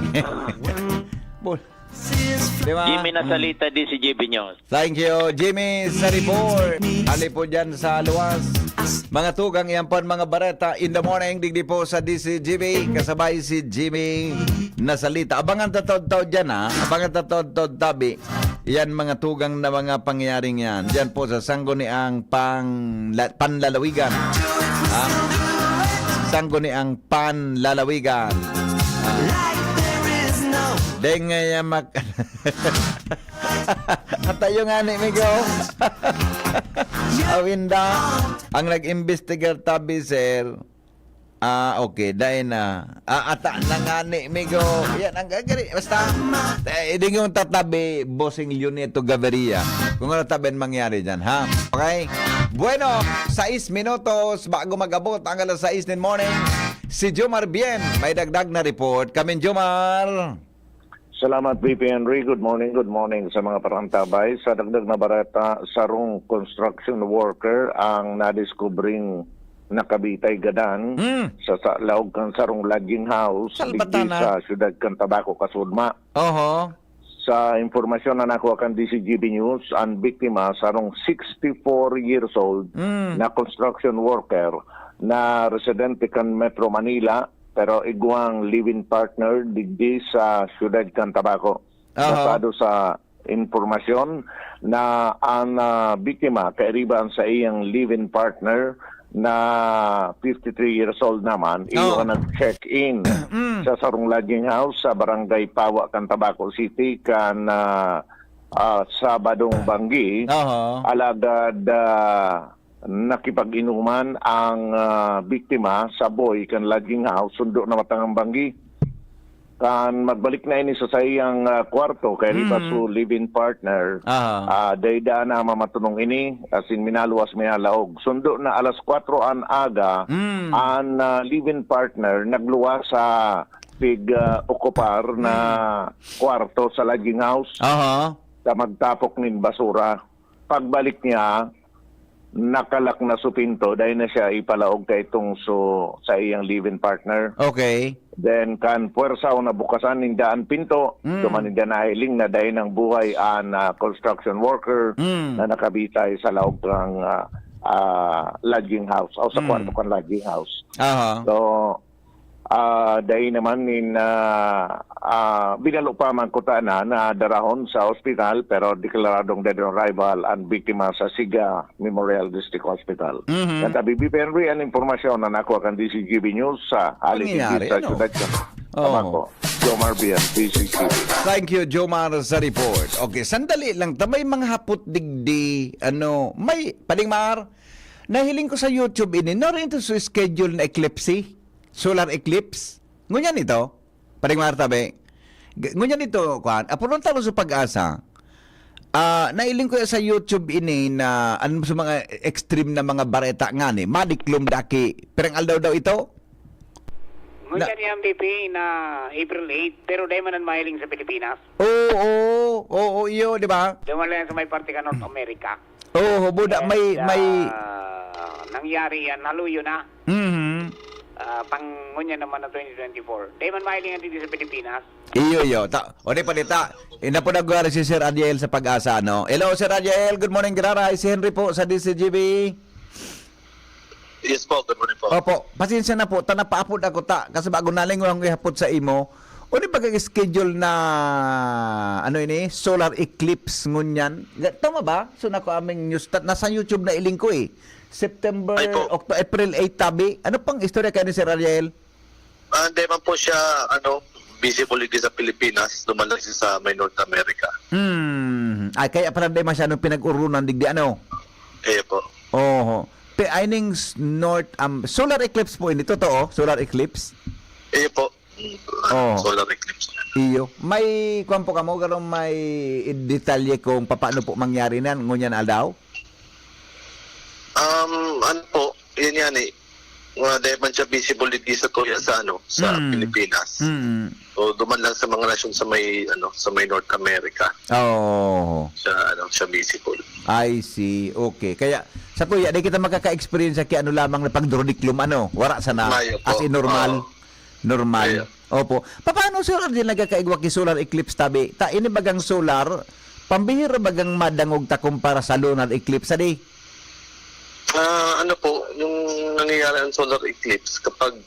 Bul-, di ba? Jimmy Mm. Nasalita, D C G B News. Thank you, Jimmy Saripor. Ali po dyan sa luwas. Mga tugang, yan po ang mga bareta in the morning. Digdi po sa D C G B, kasabay si Jimmy Nasalita. Abangan ta taud-taud dyan, ha? Abangan ta taud-taud tabi. Yan, mga tugang na mga pangyayaring yan. Dyan po sa Sangguniang Pangla-, Panlalawigan. Ha? Sangguniang Panlalawigan. Ah. Deng nga yamak. Atayo nga ni Migo. Awinda, ang nag-imbestigar tabi, sir. Ah, okay. Dahil na. Ah, ata na nga ni Migo. Yan, ang gagari. Basta, eh, hindi yung tatabi, Bossing Leonito Gaviria. Kung ano tabi ang mangyari dyan, ha? Okay? Bueno, sais minutos bago mag-abot ang alas sais nin morning. Si Jomar Bien, may dagdag na report. Kamin, Jomar. Salamat, V P Henry. Good morning, good morning sa mga parantabay. Sa dagdag na bareta, sarong construction worker ang nadiskubring nakabitay gadan Hmm. sa, sa laog kan sarong lodging house digdi Salbatanan. sa siyudad kan Tabaco, Kasudma. Oho. Sa impormasyon na nakuha kan D C G B News, ang biktima sarong sixty-four years old Hmm. na construction worker na residente kan Metro Manila, pero igwang live-in partner digdi sa siyudad kan Tabaco. Aha. Basado sa impormasyon na ang, ah, biktima kairiba an saiyang live-in partner na fifty-three years old naman, Oh. iyo ang nag-check-in Mm. sa sarong lodging house sa Barangay Pawa kan Tabaco City kan, ah, ah, Sabadong banggi. Aha. Alagad, ah, nakipag-inuman ang, ah, biktima sa boy kan lodging house, sundo na matang ang banggi. Kan magbalik na ini sa saiyang, ah, kwarto, kay riba Mhm. su live-in partner, Aha. ah, dai-dai na mamatunong ini, asin minaluwas may halaog. Sundo na alas kwatro an aga, Mm. an, ah, live-in partner nagluwas sa pig, ah, okupar na Mm. kwarto sa lodging house Aha. sa magtapok nin basura. Pagbalik niya, nakalak na su pinto, dai na siya ipalaog kaitong su, sa iyang live-in partner. Okay. Then, kan puwersa o nabukasan ninda an pinto, Mm. duman ninda nahiling na dai nang buhay an, ah, construction worker Mm. na nakabitay sa laog kan, ah, ah, lodging house o sa Mm. kwarto kan lodging house. Aha. So, ah, dai naman nin, ah, ah, binalo pa man kuta na, na darahon sa ospital, pero deklaradong dead on arrival an biktima sa Siga Memorial District Hospital. Mhm. Kan tabi, V P Henry, an impormasyon na nakuha kan D C G B News sa hali Nangyayari, digdi sa ano? siyudad kan Oo. Tabaco. Jomar Bian, D C G B. Thank you, Jomar, sa report. Okay, sandali lang. Ta, may mga hapot digdi, ano, may, Pading Mar, nahiling ko sa YouTube ini, no, rin ito sa schedule na eclipse, solar eclipse. Ngunyan ito, Pading Mar, tabi. G-, ngunyan ito, kwan, apurong talo sa Pag-asa, ah, nailing ko sa YouTube ini na, ano, sa mga extreme na mga bareta nga ni, madiklom daki. Pirang aldaw daw ito? Ngunyan yan, V P, na April eight, pero dai man an mahiling sa Pilipinas. Oo, oo, oo, iyo, di ba? Duman lang sa may parte ka North America. Oo, buda, Yes, may, ah, may nangyari yan, haluyo na. Mhm. Ah, pang ngunyan naman na twenty twenty-four. Dai man mahiling yan dito sa Pilipinas. Iyo, iyo. Ta, o di pa dita, ina po nagwari si Sir Adiel sa Pag-asa, no? Hello, Sir Adiel. Good morning, Giraray. Si Henry po sa D C G B. Yes po, good morning po. Opo, pasensya na po, ta napaapod ako ta, kasi bago nalingon ang ihapot sa imo, o di pag-schedule na, ano ini, solar eclipse ngunyan? Ga-, tama ba? So, nako aming news, ta-, nasa YouTube na iling ko eh. September, Ay po. Octo-, April eight tabi. Ano pang istorya kayo ni Sir Ariel? Ah, hindi man po siya, ano, visible digdi sa Pilipinas, duman lang siya sa may North America. Hmm. Ay, kaya pala di masyadong pinag-urunan digdi, ano? Iyo po. Oho. Pe, ay ning s-, North, um, solar eclipse po ini, totoo? Solar eclipse? Iyo po. Mm, Oh. solar eclipse. Iyo. May, kwan po kamo, garo may detalye kung papaano po mangyari nan, ngunyan aldaw? Um, ano po, yun yan eh. Nga, dahil man siya visible digdi sa tuya sa, ano, sa Mm. Pilipinas. Mm. So, duman lang sa mga nasyon sa may, ano, sa may North America. Oo. Siya, ano, siya visible. I see. Okay. Kaya, sa tuya, di kita makaka-experience sa ki-, ano lamang na pagdrodiklom, ano? Wara sana. Mayo po. As in normal. Oo. Normal. Mayo. Opo. Papaano, Sir Arjen, nagkakaigwa ki solar eclipse tabi? Ta, ini bagang solar, pambihira bagang madangog ta kumpara sa lunar eclipse, adi? Ah, ano po, yung nangyayari ang solar eclipse kapag,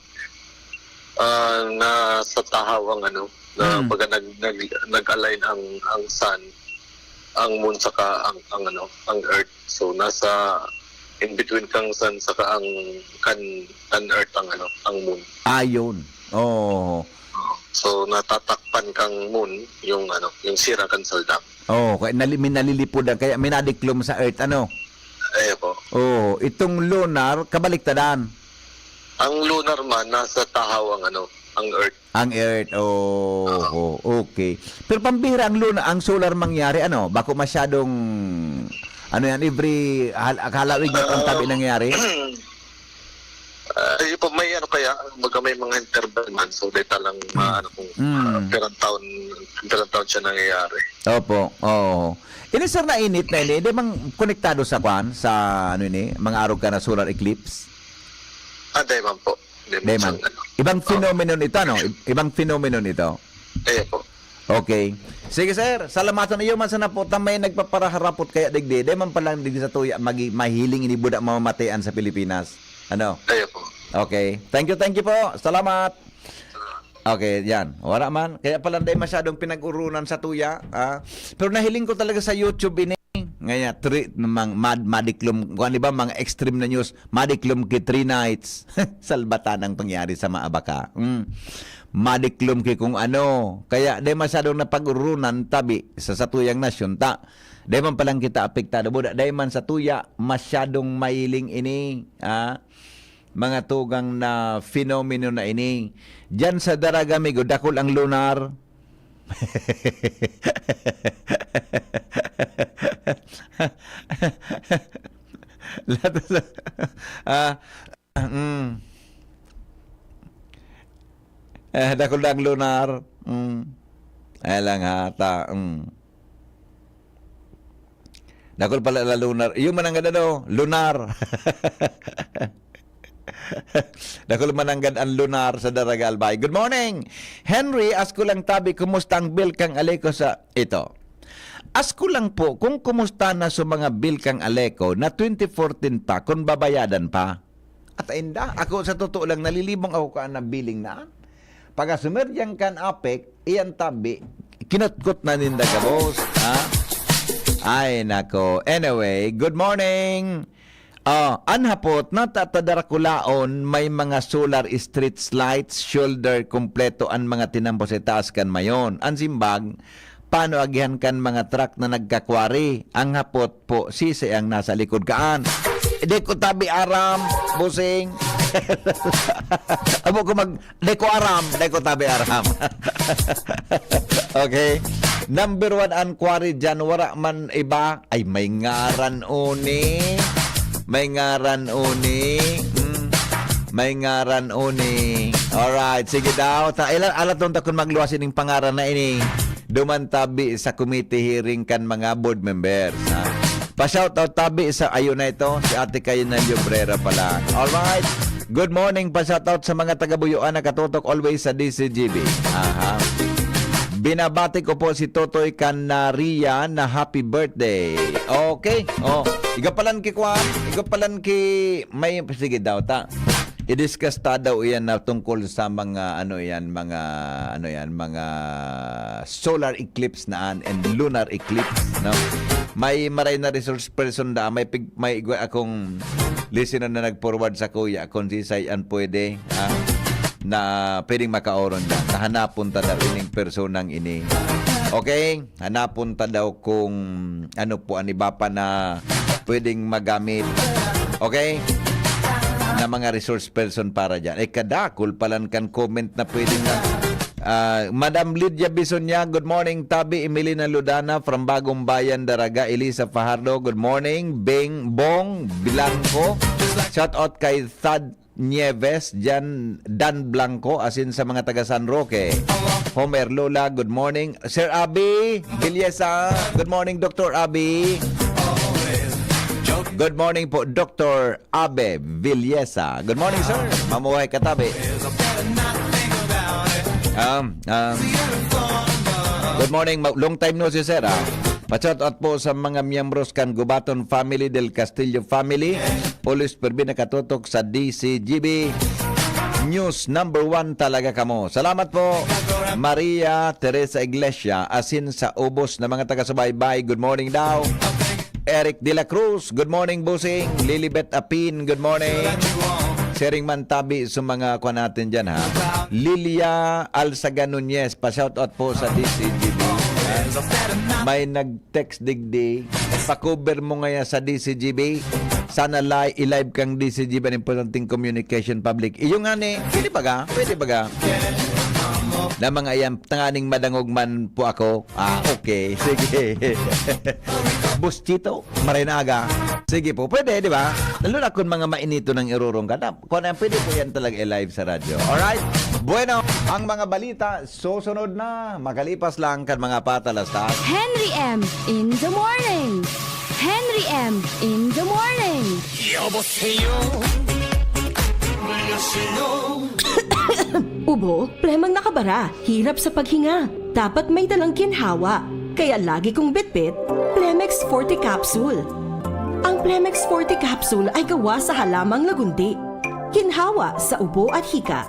ah, nasa tahaw ang ano, na Hmm. pagka nag-, nag-, nag-align ang, ang sun, ang moon saka ang, ang ano, ang earth. So, nasa in between kang sun saka ang kan, kan earth ang ano, ang moon. Ayun. Oo. So, natatakpan kang moon yung, ano, yung sira kan saldang. Oh, kaya nali, may nalilipod ang, kaya may nadiklom sa earth, ano? Ayan po. Oh, itong lunar, kabaliktaran. Ang lunar man, nasa tahaw ang, ano, ang earth. Ang earth, oh, oh, okay. Pero pambihira ang luna, ang solar mangyari, ano? Bako masyadong, ano yan, every hal halawig na itong tabi nangyari? Ah, yun po, may ano kaya, baga may mga interval man. So, data lang, ma- ano kung Mm. ah, pirang taon, pirang taon siya nangyayari. Opo, oo. Ini sir na init na ini, di bang konektado sa kwan, sa ano ini, mga arog ka na solar eclipse? Ah, di man po. Di Di man man. siyang ano. Ibang phenomenon ito, no? Ib- Ibang phenomenon ito. Ayan po. Okay. Sige sir, salamaton iyo man sana po. Tamay nagpaparaharapot kaya digdi. Di man palang digdi sa tuya, magi, mahiling ini buda mamamatean sa Pilipinas. Ano? Ayan po. Okay. Thank you, thank you po. Salamat. Okay, yan. Wala man. Kaya pala dahil masyadong pinag-urunan sa tuya. Ah. Pero nahiling ko talaga sa YouTube ini. Ngaya, tri, mang, mad, madiklom, kung ano ba, mga extreme na news, madiklom ki three nights. Salbatan ang pangyari sa Maabaka. Mm. Madiklom ki kung ano. Kaya, dahil masyadong napag-urunan, tabi, sa satuyang nasyon, ta. Dahil man palang kita apektado. Buda, dahil man sa tuya, masyadong mailing ini. Ah. Mga tugang na fenomeno na ini. Diyan sa Daraga, amigo, dakul ang lunar. Lahat sa, ah, mm. Eh, dakul ang lunar. Mm. Ay lang hata. Mm. Dakul pala la lunar. Yung mananggad ano? Lunar. Dakul mananggad ang lunar sa Daraga, Albay. Good morning! Henry, asko lang tabi, kumusta ang bill kang Aleco sa ito? Asko lang po kung kumusta na sa mga bill kang Aleco na twenty fourteen pa, kung babayadan pa. At inda, ako sa totoo lang, nalilibong ako ka na billing na. Pagasumer diyan kan apek, iyan tabi, kinutkot na ninda gabos, ha? Ay, nako. Anyway, good morning. Ah, an hapot, natatadara kulaon, may mga solar street lights, shoulder, kompleto an mga tinampo sa itaas kan mayon. An simbag, paano agihan kan mga truck na nagkakwari? Ang hapot po, sisay ang nasa likod kaan? Di ko tabi aram, busing. Abo ko mag, di ko aram, di ko tabi aram. Okay. Number one an quarry dyan, wara man iba. Ay, may ngaran uni. May ngaran uni. Hmm. May ngaran uni. Alright, sige daw. Ta, ila, alaton ta kun magluwas ining pangaran na ini. Duman tabi sa committee hearing kan mga board members, ha? Pa-shoutout tabi sa, ayun na ito, si Ate Kayo na Librera pala. Alright. Good morning, pa-shoutout sa mga taga-Buyoan na katutok always sa D C G B. Aha. Binabati ko po si Totoy Canaria na happy birthday. Okay. Oh, igapalan ki kwan, igapalan ki may, sige daw ta. I-discuss ta daw iyan na tungkol sa mga ano yan, mga ano yan, mga solar eclipse na an and lunar eclipse, no? May maray na resource person da, may pig, may igwa akong listener na nag-forward sa kuya kung sisay an pwede, ha? Na pwedeng makaoron na. Tahanapon ta daw ining personang ini. Okay? Hanapon ta daw kung ano po ang iba pa na pwedeng magamit. Okay? Na mga resource person para dyan. Eh, kadakol palan kan comment na pwedeng na. Ah, Madam Lydia Bisonya, good morning. Tabi Emilina Ludana from Bagong Bayan, Daraga. Elisa Fajardo, good morning. Beng Bong Blanco, shout out kay Thad Nieves, Jan Dan Blanco, asin sa mga taga San Roque. Homer Lola, good morning. Sir Abi Villesa, good morning, Doctor Abi. Good morning po, Doctor Abe Villesa. Good morning, sir. Mamuhay katabi. Um, um, good morning. Ma- Long time no see, sir. Ah. Pa-shout out po sa mga miyembros kan Gubaton family, Del Castillo family. Always perbi nakatutok sa D C G B. News number one talaga kamo. Salamat po, Maria Teresa Iglesia, asin sa ubos na mga taga-subaybay. Good morning daw. Eric De La Cruz, good morning, Busing. Lilibet Apin, good morning. Siring man tabi sa mga kuwan natin dyan, ha. Lilia Alzaga Nunez, pa-shoutout po sa D C G B. May nag-text digdi, "Pa-cover mo ngaya sa D C G B. Sana li-, i-live kang D C G B, an importanteng communication public." Iyo nga ni, pwede baga? Pwede baga? Na mga iyan, tanganing madangog man po ako. Ah, okay. Sige. Boss Chito, maray na aga. Sige po, pwede, di ba? Lalo na kung mga mainito ng irurong ka na. Kung ano yan, pwede po yan talaga i-live sa radyo. Alright? Bueno, ang mga balita, susunod na. Makalipas lang kan mga patalastas. Henry M in the morning. Henry M in the morning. 여보세요. 안녕하세요. Ubo, plemang nakabara, hirap sa paghinga. Dapat may dalang ginhawa. Kaya lagi kong bitbit, Plemex Forte Capsule. Ang Plemex Forte Capsule ay gawa sa halamang lagundi. Ginhawa sa ubo at hika.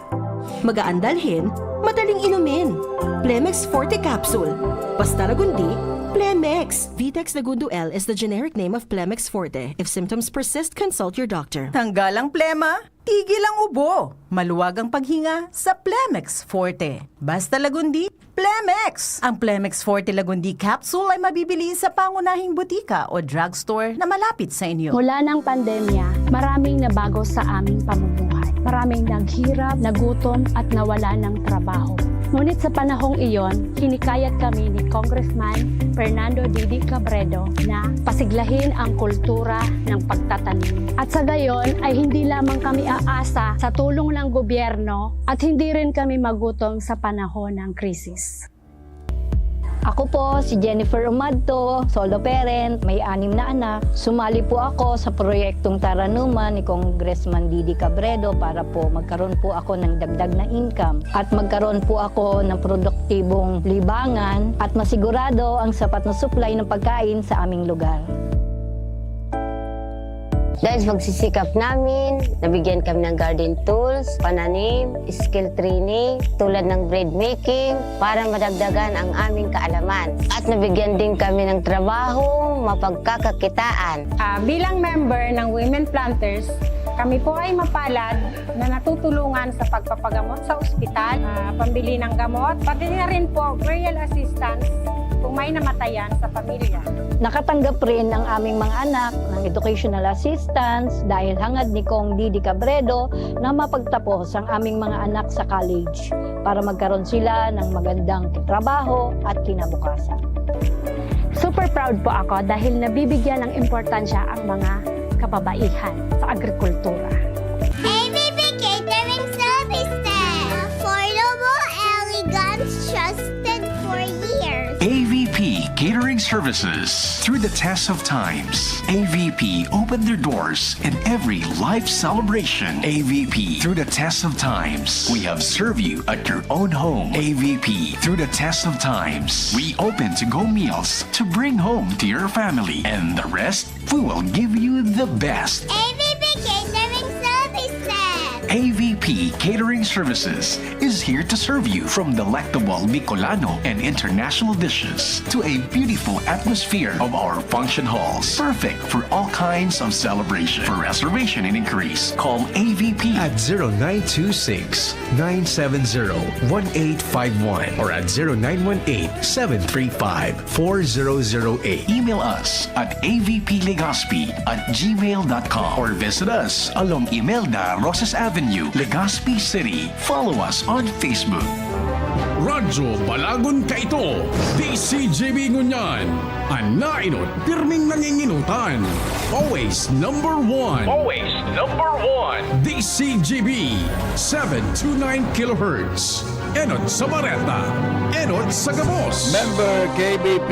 Magaan dalhin, madaling inumin. Plemex Forte Capsule. Basta lagundi, Plemex. Vitex Lagundo L is the generic name of Plemex Forte. If symptoms persist, consult your doctor. Tanggal ang plema, tigil ang ubo. Maluwag ang paghinga sa Plemex Forte. Basta lagundi, Plemex! Ang Plemex Forte Lagundi Capsule ay mabibili sa pangunahing butika o drugstore na malapit sa inyo. Mula ng pandemya, maraming nabago sa aming pamumuhay. Maraming naghirap, nagutom, at nawala ng trabaho. Ngunit sa panahong iyon, hinikayat kami ni Congressman Fernando Didi Cabredo na pasiglahin ang kultura ng pagtatanim. At sa gayon ay hindi lamang kami aasa sa tulong ng gobyerno at hindi rin kami magutom sa panahon ng krisis. Ako po si Jennifer Umadto, solo parent, may anim na anak. Sumali po ako sa proyektong Taranuman ni Congressman Didi Cabredo para po magkaroon po ako ng dagdag na income at magkaroon po ako ng produktibong libangan at masigurado ang sapat na supply ng pagkain sa aming lugar. Dahil sa pagsisikap namin, nabigyan kami ng garden tools, pananim, skill training, tulad ng bread making, para madagdagan ang aming kaalaman. At nabigyan din kami ng trabahong mapagkakakitaan. Ah, bilang member ng Women Planters, kami po ay mapalad na natutulungan sa pagpapagamot sa ospital, ah, pambili ng gamot, pati na rin po burial assistance kung may namatayan sa pamilya. Nakatanggap rin ang aming mga anak ng educational assistance dahil hangad ni Cong Didi Cabredo na mapagtapos ang aming mga anak sa college para magkaroon sila ng magandang trabaho at kinabukasan. Super proud po ako dahil nabibigyan ng importansya ang mga kababaihan sa agrikultura. A V P Catering Services. Affordable, elegant, trusted for years. A V P Catering Services. Through the test of times, A V P opened their doors in every life celebration. A V P, through the test of times, we have served you at your own home. A V P, through the test of times, we open to-go meals to bring home to your family. And the rest, we will give you the best. A V P Catering Services. A V P Catering Services is here to serve you, from delectable Bicolano and international dishes to a beautiful atmosphere of our function halls. Perfect for all kinds of celebration. For reservation and inquiries, call A V P at zero nine two six, nine seven zero, one eight five one or at zero nine one eight, seven three five, four zero zero eight. Email us at A V P Legazpi at gmail dot com or visit us along Imelda Rosas Avenue, Legazpi City. Follow us on Facebook. Radyo Balagon kaito, D C G B ngunyan. An naenot, pirming nangingenotan. Always number one. Always number one. D C G B, seven two nine kilohertz. Enot sa Bareta, enot sa gabos. Member K B P,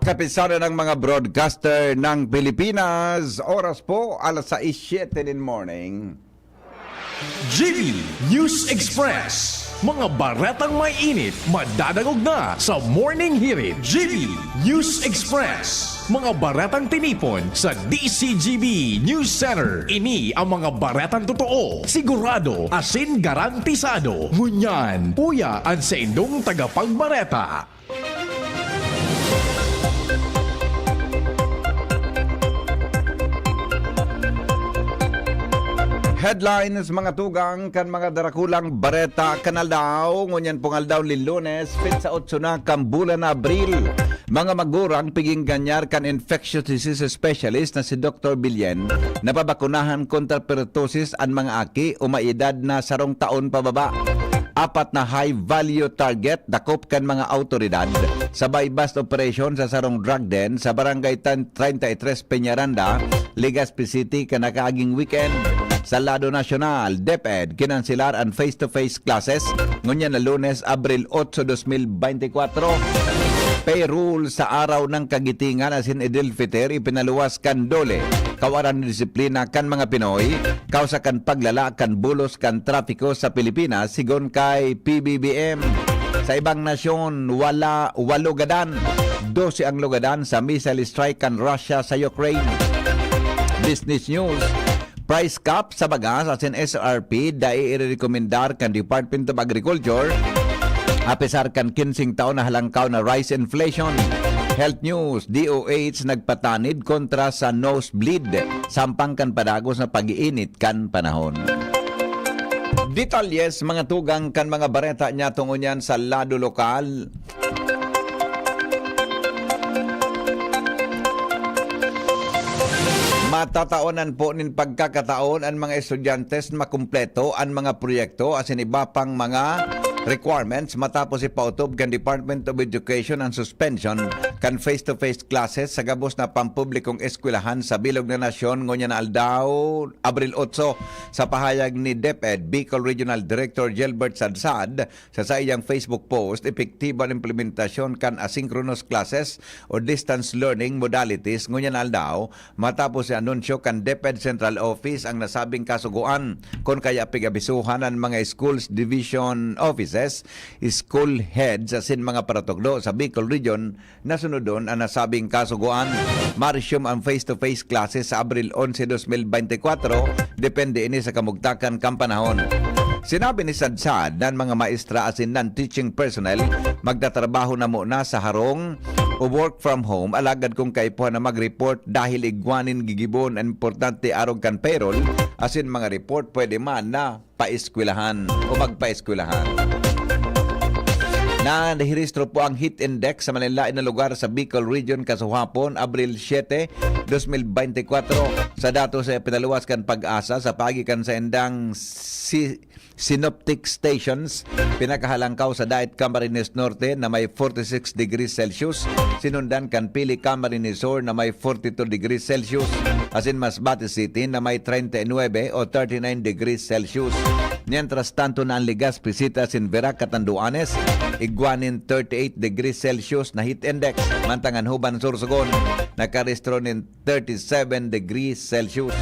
Kapisanan ng mga Broadcaster ng Pilipinas. Oras po, alas sais siyete in morning. G B News Express. Mga baretang may init, madadangog na sa Morning Hirit. G B News Express. Mga baretang tinipon sa D C G B News Center. Ini ang mga baretang totoo, sigurado, asin garantisado. Ngunyan, uya an saindong tagapagbareta. Headlines, mga tugang, kan mga darakulang bareta kan aldaw. Ngunyan pong aldaw ni Lunes, petsa otso na kan bulan na Abril. Mga magurang piginganyar kan infectious disease specialist na si Doktor Bilyen, napabakunahan kontra pertussis an mga aki o may edad na sarong taon pababa. Apat na high-value target dakop kan mga awtoridad sa buy-bust operation sa sarong drug den sa Barangay Tan-, treinta y tres Peñaranda, Legazpi City, kan nakaaging weekend. Sa lado nasyonal, DepEd kinanselar an face-to-face classes ngunyan na Lunes, Abril otso, dos mil bente kwatro. Payroll sa Araw ng Kagitingan asin Idil Fitr ipinaluwas kan DOLE. Kawaran nin disiplina kan mga Pinoy, kausa kan paglala kan bulos kan trapiko sa Pilipinas, sigon kay P B B M. Sa ibang nasyon, wala, walo gadan. Dose ang lugadan sa missile strike kan Russia sa Ukraine. Business News, price cap sa bagas asin S R P dai irerekomendar kan Department of Agriculture, apesar kan kinseng taon na halangkaw na rice inflation. Health News, D O H nagpatanid kontra sa nosebleed, sampang kan padagos na pag-iinit kan panahon. Detalye sa mga tugang kan mga bareta niya tungod niyan sa lado lokal. Matataonan po nin pagkakataon an mga estudyante na makumpleto an mga proyekto asin iba pang mga requirements matapos ipautob kan Department of Education ang suspension kan face-to-face classes sa gabos na pampublikong eskwelahan sa bilog na nasyon ngunyan na aldaw, Abril otso. Sa pahayag ni DepEd Bicol Regional Director Gilbert Sadsad, sa saiyang Facebook post, epektibo an implementasyon kan asynchronous classes o distance learning modalities ngunyan na aldaw, matapos ianunsyo kan DepEd Central Office ang nasabing kasugoan. Kun kaya, pig-abisohan an mga schools division offices, school heads asin mga paratukdo sa Bicol Region na sunodon an nasabing kasugoan. Maresume ang face-to-face classes sa Abril onse, dos mil bente kwatro, depende ini sa kamugtakan kan panahon. Sinabi ni Sadsad na an mga maestra asin non-teaching personnel magtatrabaho na muna sa harong o work from home, alagad kung kaipuhan na mag-report dahil igwa nin gigibohon an importante arog kan payroll asin mga report, pwede man na paeskwelahan o magpaeskwelahan. Narehistro po ang heat index sa malaen-laen na lugar sa Bicol Region kasuhapon, Abril siete, dos mil bente kwatro. Sa datos sa ipinaluwas kan PAGASA sa paagi kan saindang si-, synoptic stations, pinakahalangkaw sa Daet Camarines Norte na may forty-six degrees Celsius, sinundan kan Pili Camarines Sur na may forty-two degrees Celsius, asin Masbate City na may treinta y nuebe o thirty-nine degrees Celsius. Mientras tanto na an Legazpi City asin Virac, Catanduanes, igwa nin thirty-eight degrees Celsius na heat index, mantang an Juban, Sorsogon, nakarehistro nin thirty-seven degrees Celsius.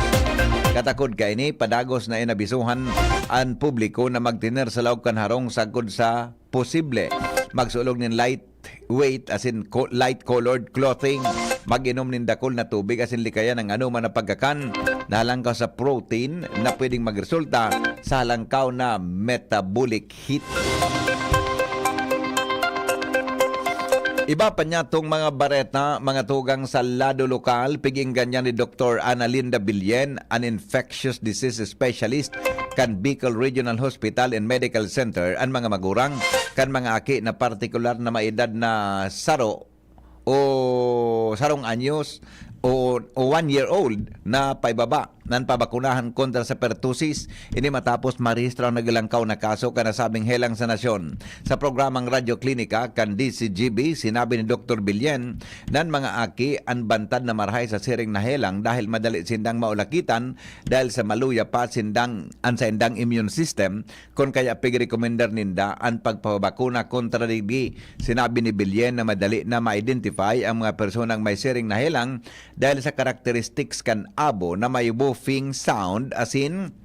Katakod kaini, padagos na inabisohan an publiko na magtener sa laog kan harong sagkod sa posible. Magsulog nin light weight asin co-, light colored clothing. Mag-inom nin dakul na tubig asin likayan ang anoman na pagkakan na halangkaw sa protein na pwedeng magresulta sa halangkaw na metabolic heat. Iba pa niya tong mga bareta, mga tugang sa lado lokal, pig-inggan niya ni Doktor Ana Linda Bilyen, an infectious disease specialist kan Bicol Regional Hospital and Medical Center, an mga magurang kan mga aki na partikular na may edad na saro o sarong anyos o, o one year old na paibaba nan pabakunahan kontra sa pertussis. Ini matapos marehistro ang naglangkaw na kaso kan nasabing helang sa nasyon. Sa programang Radyo Klinika kan D C G B, sinabi ni Doktor Bilyen na an mga aki an bantad na marahay sa siring na helang dahil madali sindang maulakitan dahil sa maluya pa sindang, an saindang immune system, kun kaya pigrekomendar ninda an pagpapabakuna kontra digdi. Sinabi ni Bilyen na madali na ma-identify ang mga personang may siring na helang dahil sa characteristics kan abo na may woof sound, asin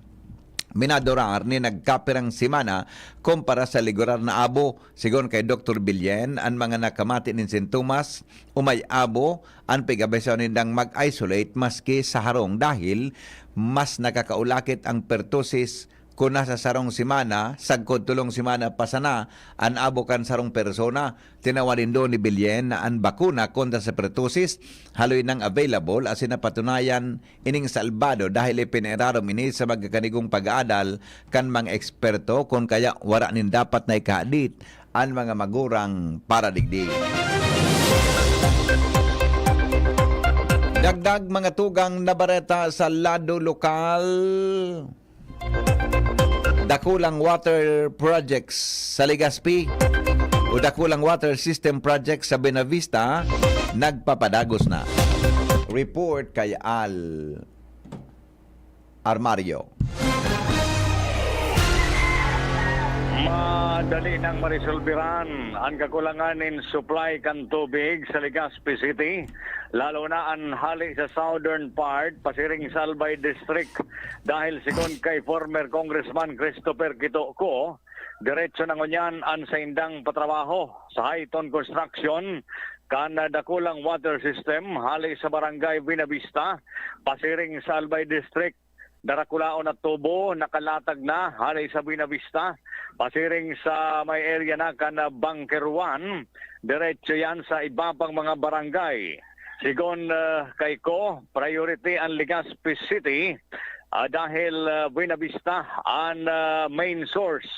minadurar nin nagkapirang semana kumpara sa regular na abo. Sigon kay Doktor Bilyen, an mga nakamati nin sintomas o may abo, an pig-abiso nindang mag-isolate maski sa harong dahil mas nakakaulakit ang pertussis kun nasa sarong semana, sagkod tolong semana pa sana an abo kan sarong persona. Tinawan nindo ni Bilyen na an bakuna kontra sa pertussis haloy nang available asin napatunayan ining salbado dahil ipinairarom ini sa magkakanigong pag-aadal kan mga eksperto, kun kaya wara nin dapat na ikahadit an mga magurang para digdi. Dagdag mga tugang na bareta sa lado lokal. Dakulang water projects sa Legazpi o dakulang water system project sa Buenavista nagpapadagos na. Report kay Al Armario. Madali nang maresolbiran an kakulangan nin supply kan tubig sa Legazpi City, lalo na an hali sa southern part, pasiring sa Albay District, dahil sigon kay former Congressman Christopher Quitoco, diretso na ngunyan an saindang patrabaho sa Highton Construction kan dakulang water system hali sa Barangay Buenavista, pasiring sa Albay District. Darakulaon na tubo nakalatag na hali sa Buenavista, pasiring sa may area na kan Bunker one. Diretso yan sa iba pang mga barangay. Sigon, ah, kay Ko, priority an Legazpi City, ah, dahil, ah, Buenavista an, ah, main source.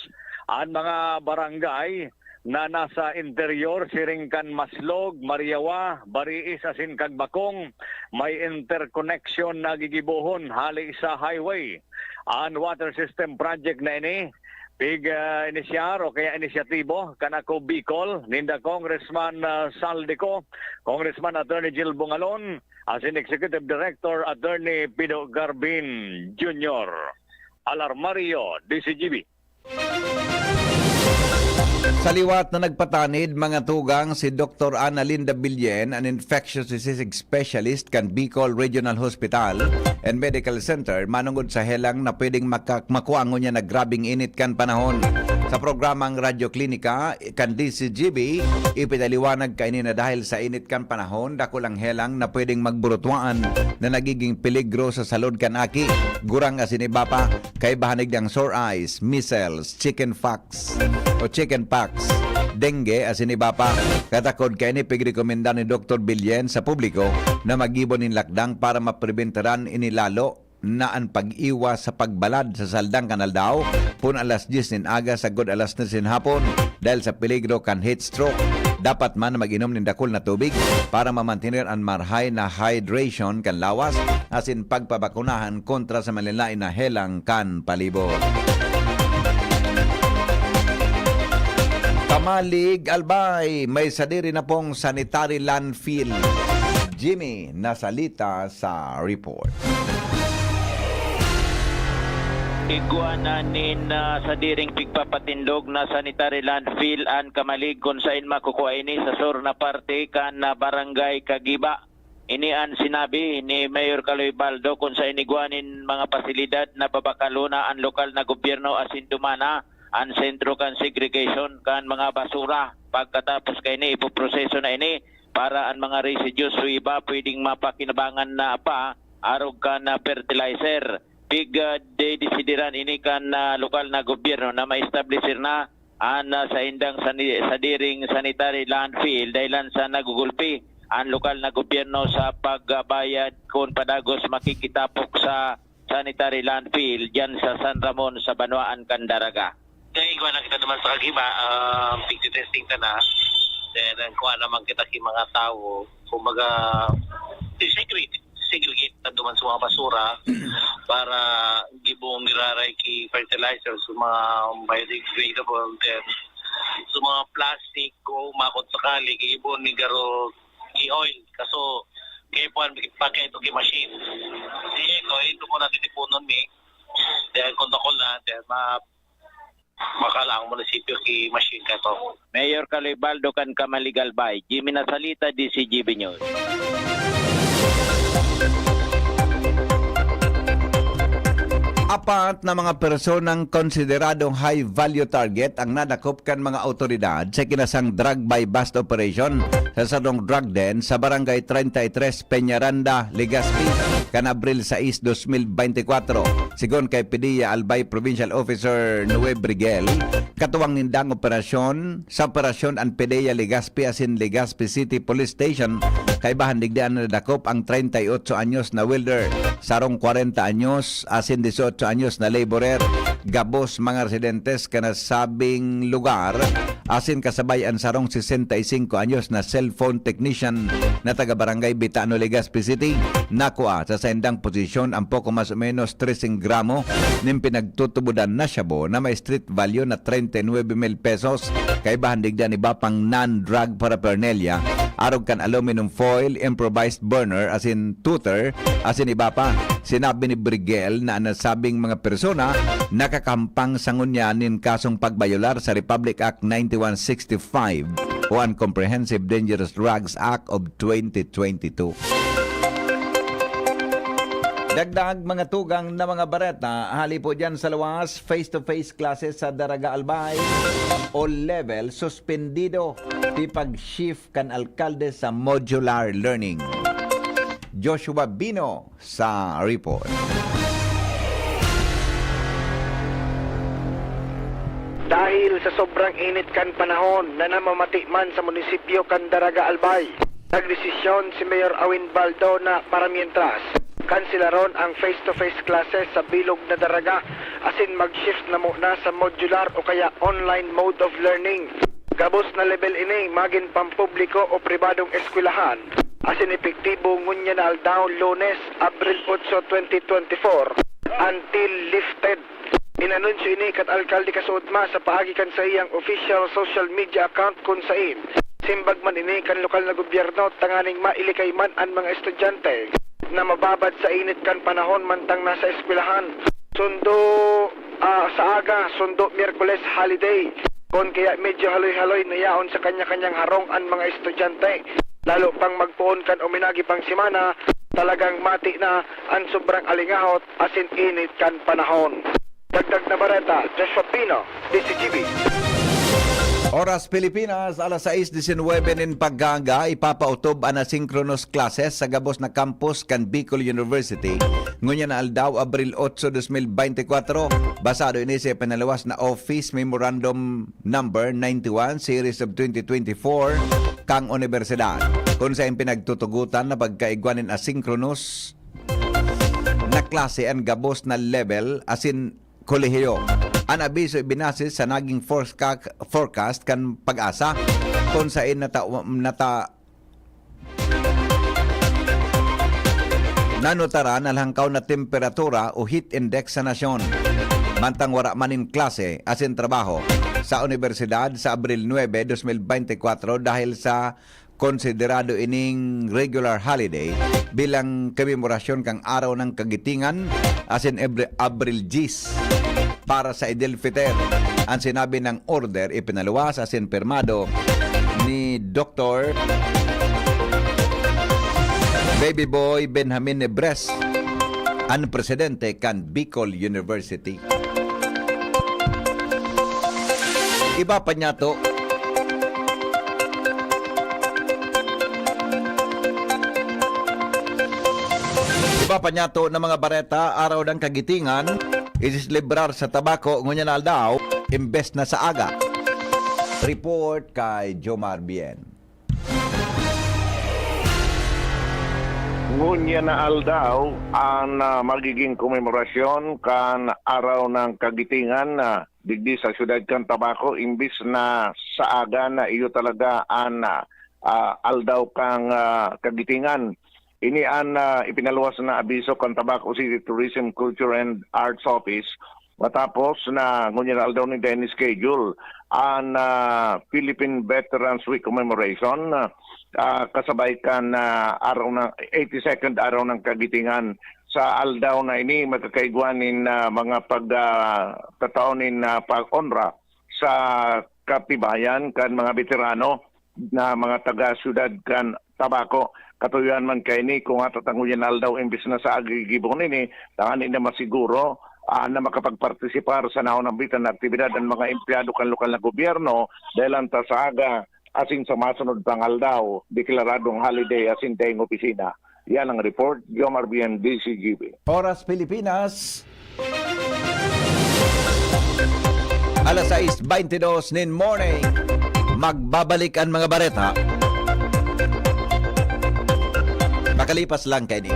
An mga barangay na nasa interior, siring kan Maslog, Mariawa, Bariis asin Cagbacong, may interconnection na gigibohon hale sa highway. An water system project na ini, pig, ah, inisyar o kaya inisyatibo kan Ako Bicol, ninda Congressman, ah, Saldico, Congressman Attorney Jill Bungalon, asin Executive Director Attorney Pido Garbin Junior. Alarmario, D C G B. Sa liwat na nagpatanid, mga tugang, si Doktor Ana Linda Bilyen, an infectious disease specialist kan Bicol Regional Hospital and Medical Center, manongod sa helang na pwedeng maka-, makua ngunyan na grabeng init kan panahon. Sa programang Radyo Klinika kan D C G B, ipinaliwanag kaini na dahil sa init kan panahon, dakulang helang na pwedeng magburutwaan na nagiging peligro sa salud kan aki, gurang asin iba pa. Kaibahan digdi an sore eyes, measles, chicken pox o chicken pox, dengue, asin iba pa. Katakod kaini, pigrekomenda ni Doktor Bilyen sa publiko na maggibo nin lakdang para mapribentaran ini lalo na an pag-iwas sa pagbalad sa saldang kan aldaw, pun alas dyes nin aga sagkod alas tres nin hapon, dahil sa peligro kan heat stroke. Dapat man mag-inom nin dakul na tubig para mamantener an marhay na hydration kan lawas asin pagpabakunahan kontra sa manlaen na helang kan palibot. Kamalig, Albay, may sadiri na pong sanitary landfill. Jimmy Nasalita sa report. Igwa na nin, ah, sadiring pigpapatindog na sanitary landfill an Kamalig, kun saen makukua ini sa sur na parte kan, ah, Barangay Kagiba. Ini an sinabi ni Mayor Kaloy Baldo kun saen igwa nin mga pasilidad na babakalona an lokal na gobyerno asin dumana an sentro kan segregation kan mga basura. Pagkatapos kaini, ipoproseso na ini para an mga residues o iba pwedeng mapakinabangan na pa arog kan, ah, fertilizer. Pig, ah, dedesidiran ini kan, ah, lokal na gobyerno na ma-establisir na an, ah, saindang sani-, sadiring sanitary landfill dahilan sa nagugulpi an lokal na gobyerno sa pagbayad kun padagos makikitapok sa sanitary landfill diyan sa San Ramon sa banwaan kan Daraga. Kaya igwa na kita naman sa Kagiba, ah, pigtitesting ta na. Then, ang kuha naman kita ki mga tao, kumbaga, desegregate, segregate ta duman sa mga basura para gibong giraray ki fertilizer sa mga biodegradable, then sa mga plastic o makot sakali, gibong ni garo ki oil. Kaso, kaya po ang pakay ito ki machine. Sige, ito, ito po natin tipunon mi. Then, kung dakol na, then, ma-, makala ang munisipyo ki machine ka to. Mayor Kaloy Baldo kan Kamalig, Albay, Jimmy Nasalita, D C G B News. Apat na mga personang konsideradong high value target ang nadakop kan mga awtoridad sa kinasang drug buy-bust operation sa sarong drug den sa Barangay treinta y tres Peñaranda, Legazpi, kan Abril sais, dos mil bente kwatro. Sigon kay Padilla Albay Provincial Officer Noe Briguel, katuwang nindang operasyon, sa operasyon an Padilla Legazpi asin Legazpi City Police Station, kaibahan digdi an nadakop ang treinta y ocho anyos na welder, sarong kwarenta anyos asin dieciocho anyos na laborer, gabos mga residentes kan nasabing lugar, asin kasabay an sarong sesenta y singko anyos na cellphone technician na taga Barangay Bitano, Legazpi City. Nakua sa saindang posisyon ang poko mas o menos treseng gramo nin pinagtutubodan na shabu na may street value na treinta y nuebe mil pesos, kaibahan digdi an iba pang non-drug paraphernalia, arog kan aluminum foil, improvised burner, asin tutor, asin iba pa. Sinabi ni Briguel na an nasabing mga persona nakakahampang sa ngunyan nin kasong pagbayolar sa Republic Act ninety-one sixty-five o an Comprehensive Dangerous Drugs Act of twenty twenty-two. Dagdag mga tugang na mga bareta, hali po dyan sa luwas, face-to-face classes sa Daraga Albay o level, suspendido. Ipag-shift kan alkalde sa modular learning. Joshua Bino sa report. Dahil sa sobrang init kan panahon na namamati man sa munisipyo kan Daraga Albay, nagdesisyon si Mayor Awin Baldo na para mientras, kansilaron ang face-to-face classes sa bilog na Daraga asin mag-shift na muna sa modular o kaya online mode of learning. Gabos na level ini magin pampubliko o pribadong eskwelahan, asin epektibo ngunyan na aldaw, Lunes, Abril otso, twenty twenty-four, until lifted. Inanunsyo ini kan alkalde kasuodma sa paagi kan saiyang official social media account, kun sain simbag man ini kan lokal na gobyerno tanganing mailikay man an mga estudyante na mababad sa init kan panahon mantang nasa eskwelahan. Sundo, ah, sa aga, sundo Miyerkules, holiday. Kun kaya medyo haloy-haloy na yaon sa kanya-kanyang harong an mga estudyante. Lalo pang magpoon kan uminagi pang semana, talagang mati na an sobrang alingahot asin init kan panahon. Dagdag na bareta, Joshua Pino, D Z G B. Oras Pilipinas, alas sais disinwebe nin pagkaaga, ipapautob an asynchronous classes sa gabos na campus kan Bicol University, ngunyan na aldaw, Abril otso, dos mil bente kwatro. Basado ini sa ipinaluwas na Office Memorandum Number ninety-one, Series of twenty twenty-four, kan Unibersidad, kun saen pinagtutugotan na pagkaigwa nin asynchronous na klase an gabos na level asin kolehiyo. An abiso ibinase sa naging forecast, forecast kan PAGASA, kun saen nata-, nata-, nanutaran an halangkaw na temperatura o heat index sa nasyon, mantang wara man nin klase asin trabaho sa unibersidad sa Abril nuebe, dos mil bente kwatro dahil sa konsiderado ining regular holiday bilang komemorasyon kan Araw ng Kagitingan asin Ebre-, Abril diyes para sa Eid al-Fitr. An sinabi ng order ipinaluwas asin pirmado ni Doktor Baby Boy Benjamin Nebres, an presidente kan Bicol University. Iba pa niya to. Iba pa niya to na mga bareta, Araw ng Kagitingan, isiselebrar sa Tabaco ngunyan na aldaw, imbes na sa aga. Report kay Jomar Bien. Ngunyan na aldaw an, ah, magiging komemorasyon kan Araw ng Kagitingan na digdi sa siyudad kan Tabaco, imbis na sa aga na iyo talaga an, ah, ah, aldaw kan, ah, Kagitingan. Ini an, ah, ipinaluwas na abiso kan Tabaco City Tourism, Culture and Arts Office matapos na ngunyan aldaw ni Dennis schedule an, ah, Philippine Veterans Week commemoration, ah, kasabay kan, ah, araw na, eighty-second Araw ng Kagitingan. Sa aldaw na ini, magkakaigwa nin, ah, mga pag, ah, tatao nin, ah, pag-onra sa katibayan kan mga beterano na mga taga-siyudad kan Tabaco. Katuyohan man kaini, kung atatanguyan na aldaw imbis na sa agi gibo nini, tanganing na masiguro ah, na makapagpartisipar sa naunambitan na aktibidad ang mga empleyado kan lokal na gobyerno dahil ang ta sa aga asin sa masunod pang aldaw, deklaradong holiday asin daing opisina. Yan ang report, Jomar B M, D C G B. Oras Pilipinas, alas sais beintidos nin morning. Magbabalik ang mga bareta. Makalipas lang kaini.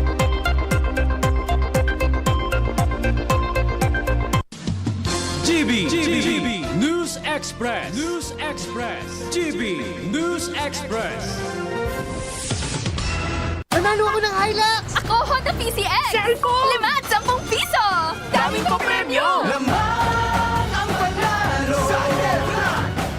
G B, G B, News Express, News Express, G B News Express. Nanalo ako ng Hilux! Ako, Honda P C X! Siya rin ko! Lima at sampung piso! Daming papremyo! Lamang ang panalo sa Ginebra!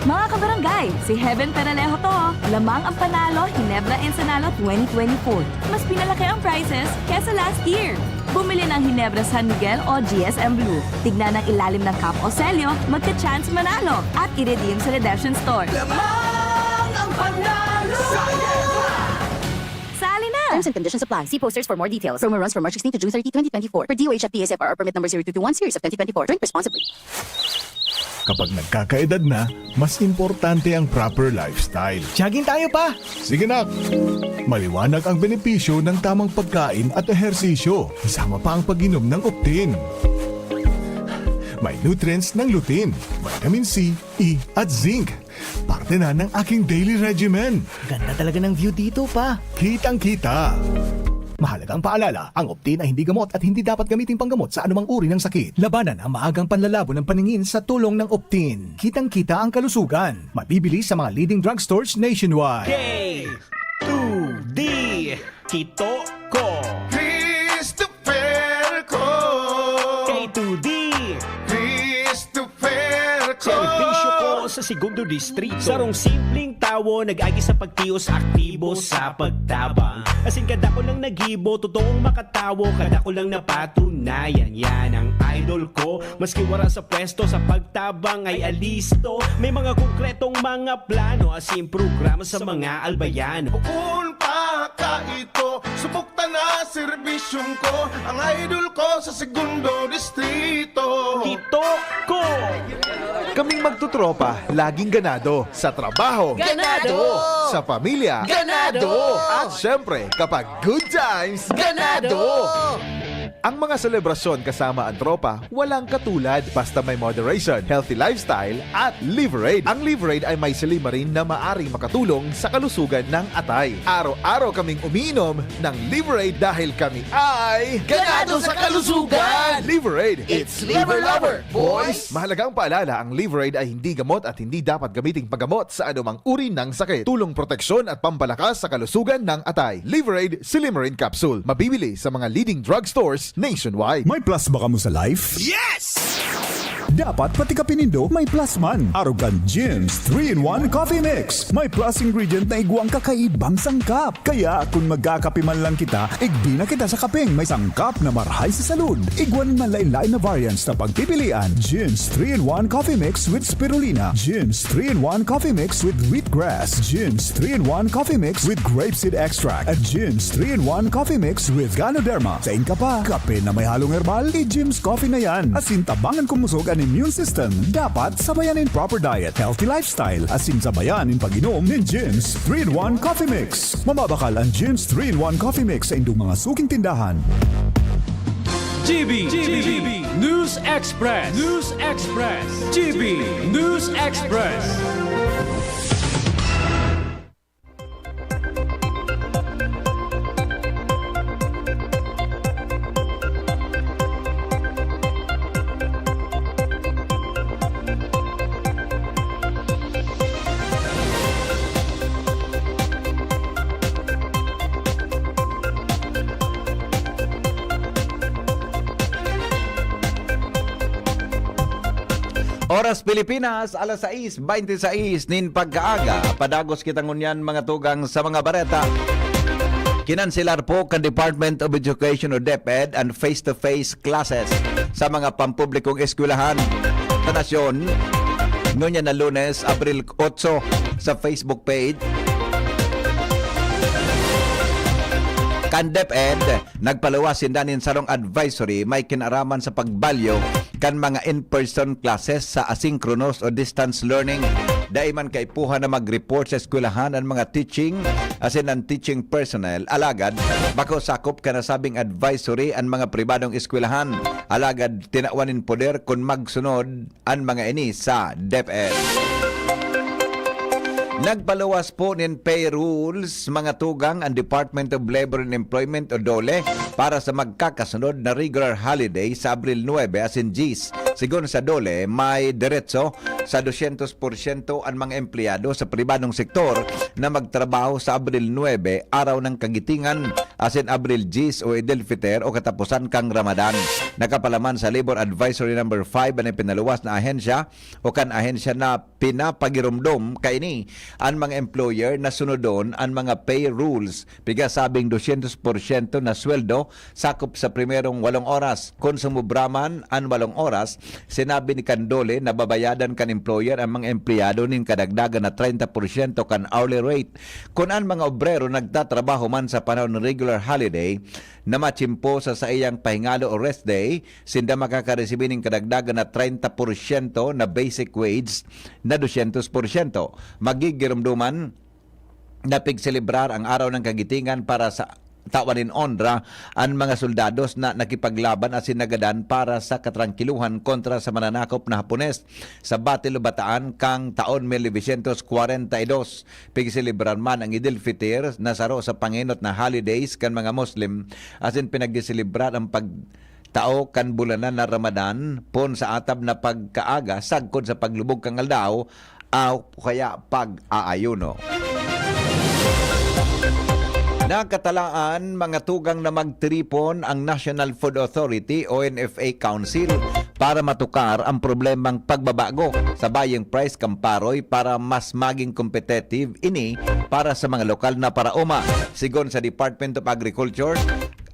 Mga kabarangay, si Heaven Peralejo to. Lamang ang panalo, Ginebra Ensanalo twenty twenty-four. Mas pinalaki ang prizes kesa last year. Bumili ng Ginebra San Miguel o G S M Blue. Tignan ang ilalim ng cap o selyo, magka-chance manalo at i-redeem sa Redemption Store. Lamang ang panalo sa Ginebra! Sali na! Terms and conditions apply. See posters for more details. Promo runs from March sixteen to June thirty, twenty twenty-four. Per D O H F T S F R or permit number zero two two one series of twenty twenty-four. Drink responsibly. Kapag nagkakaedad na, mas importante ang proper lifestyle. Jogging tayo, pa! Sige, nak! Maliwanag ang benepisyo ng tamang pagkain at ehersisyo, kasama pa ang pag-inom ng Optin. May nutrients ng lutein, vitamin C, E, at zinc. Parte na ng aking daily regimen. Ganda talaga ng view dito, pa. Kitang-kita. Mahalagang paalala, ang Optin ay hindi gamot at hindi dapat gamiting panggamot sa anumang uri ng sakit. Labanan ang maagang panlalabo ng paningin sa tulong ng Optin. Kitang-kita ang kalusugan. Mabibili sa mga leading drugstores nationwide. K two D, Kito Ko. Christopher Ko. K two D, Christopher Ko. Serbisyo ko sa Segundo Distrito. Sarong simpleng tawo, nag-agi sa pagtios, aktibo sa pagtabang. Asin kada ko lang nagibo, totoong makatawo, kada ko lang napatunayan. Yan ang idol ko, maski wara sa pwesto, sa pagtabang ay alisto. May mga konkretong mga plano, asin programa sa mga albayan. Bukon pa ka ito, subok ta na serbisyong ko, ang idol ko sa Segundo Distrito. Kito Ko. Kaming magtutropa, laging ganado. Sa trabaho. Ganado! Sa pamilya. Ganado! At syempre, kapag good times, Ganado! Ganado! Ang mga selebrasyon kasama ang tropa, walang katulad. Basta may moderation, healthy lifestyle, at Liverade. Ang Liverade ay may silymarin na maaring makatulong sa kalusugan ng atay. Araw-araw kaming umiinom ng Liverade dahil kami ay Ganado sa kalusugan! Liverade, it's Liver Lover, boys! Mahalagang paalala, ang Liverade ay hindi gamot at hindi dapat gamiting paggamot sa anumang uri ng sakit. Tulong, proteksyon at pampalakas sa kalusugan ng atay. Liverade Silymarin Capsule. Mabibili sa mga leading drugstores nationwide. May plus ba kamo sa life? Yes! Dapat pati kape nindo may plus man. Arog kan Jim's three-in-one Coffee Mix. May plus ingredient na igwang kakaibang sangkap. Kaya kun magkakape man lang kita, igbi na kita sa kapeng may sangkap na marhay sa salud. Igwa nin manlaen-laen na variants na pagpipilian. Jim's three-in-one Coffee Mix with Spirulina. Jim's three-in-one Coffee Mix with Wheatgrass. Jim's three-in-one Coffee Mix with Grapeseed Extract. At Jim's three-in-one Coffee Mix with Ganoderma. Sain ka pa? Kape na may halong herbal? I-Jim's Coffee na yan. Asin tabangan kumusog an immune system. Dapat sabayan nin proper diet, healthy lifestyle, asin sabayan nin pag-inom nin Jim's three-in-one Coffee Mix. Mababakal an Jim's three-in-one Coffee Mix sa indong mga suking tindahan. G B, G B, News Express, News Express, G B News Express. Oras Pilipinas, alas sais beinti sais nin pagkaaga. Padagos kita ngunyan, mga tugang, sa mga bareta. Kinanselar po kan Department of Education o DepEd an face-to-face classes sa mga pampublikong eskwelahan sa nasyon ngunyan na Lunes, Abril otso, sa Facebook page. Kan DepEd, nagpaluwas sinda nin sarong advisory may kinaraman sa pagbalyo kan mga in-person classes sa asynchronous o distance learning. Dai man kaipuhan na mag-report sa eskwelahan an mga teaching, asin an teaching personnel. Alagad, bako sakop kan nasabing advisory an mga pribadong eskwelahan. Alagad, tinawan nin poder kun magsunod an mga ini sa DepEd. Nagpaluwas po nin pay rules, mga tugang, ang Department of Labor and Employment o DOLE para sa magkakasunod na regular holiday sa Abril nuebe asin diyes. Sigon sa DOLE, may deretso sa dosyentos porsyento an mga empleyado sa pribadong sektor na magtrabaho sa Abril nuebe, Araw ng Kagitingan, asin Abril diyes o Eid al-Fitr o katapusan kan Ramadan. Nakapalaman sa Labor Advisory Number five an ipinaluwas na ahensya o kan ahensya na pinapagiromdom kaini an mga employer na sunodon an mga pay rules. Pigasabing dosyentos porsyento na sweldo sakop sa primerong walong oras. Kun sumobra man an walong oras, sinabi ni kan DOLE na babayadan kan employer an mga empleyado nin kadagdagan na treinta porsyento kan hourly rate. Kun an mga obrero nagtatrabaho man sa panahon ng regular holiday na matiyempo sa saiyang pahingalo o rest day, sinda makakaresibi nin kadagdagan na treinta porsyento na basic wage na dosyentos porsyento. Magigiromdoman na pigselebrar ang Araw ng Kagitingan para sa tawan nin onra an mga soldados na nakipaglaban asin nagadan para sa katrangkiluhan kontra sa mananakop na Hapones sa Battle of Bataan kan taon mil novecientos kwarenta y dos. Pigselebrar man ang Eid al-Fitr na saro sa pangenot na holidays kan mga Muslim, asin pinagselebrar ang pagtao kan bulanan na Ramadan poon sa atab na pagkaaga sagkod sa paglubog kan aldaw o kaya pag-aayuno. Nakatalaan, mga tugang, na magtiripon ang National Food Authority o N F A Council para matukar ang problemang pagbabago sa buying price kan paroy para mas maging competitive ini para sa mga lokal na paraoma. Sigon sa Department of Agriculture,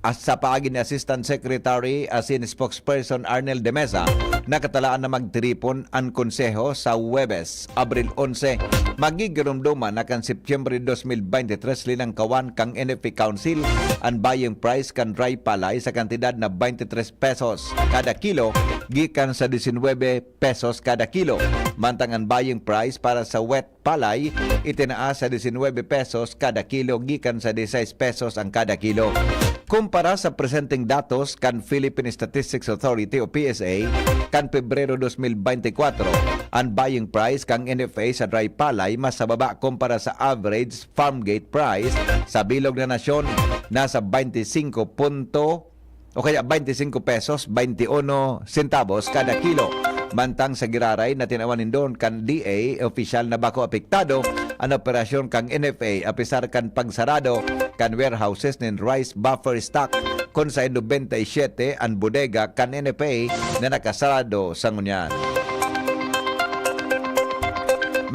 as sa paagi ni Assistant Secretary asin Spokesperson Arnel de Mesa, nakatalaan na magtiripon an Konseho sa Huwebes, Abril onse. Magigiromdoman na kan Setyembre dos mil bente tres linangkawan kan N F A Council an buying price kan dry palay sa kantidad na bente tres pesos kada kilo, gikan sa disinwebe pesos kada kilo. Mantang an buying price para sa wet palay itinaas sa disinwebe pesos kada kilo gikan sa disais pesos ang kada kilo. Kumpara sa presenteng datos kan Philippine Statistics Authority o P S A, kan Pebrero dos mil bente kwatro, an buying price kan N F A sa dry palay mas sa baba kumpara sa average farm gate price sa bilog na nasyon, nasa bente singko punto o kaya bente singko pesos bente uno sentabos kada kilo. Mantang sa giraray na tinawan nin DOLE kan D A, opisyal na bako apektado an operasyon kan N F A, apesar kan pagsarado kan warehouses nin rice buffer stock, kun saen nobenta y siyete an bodega kan N F A na nakasarado sa ngunyan.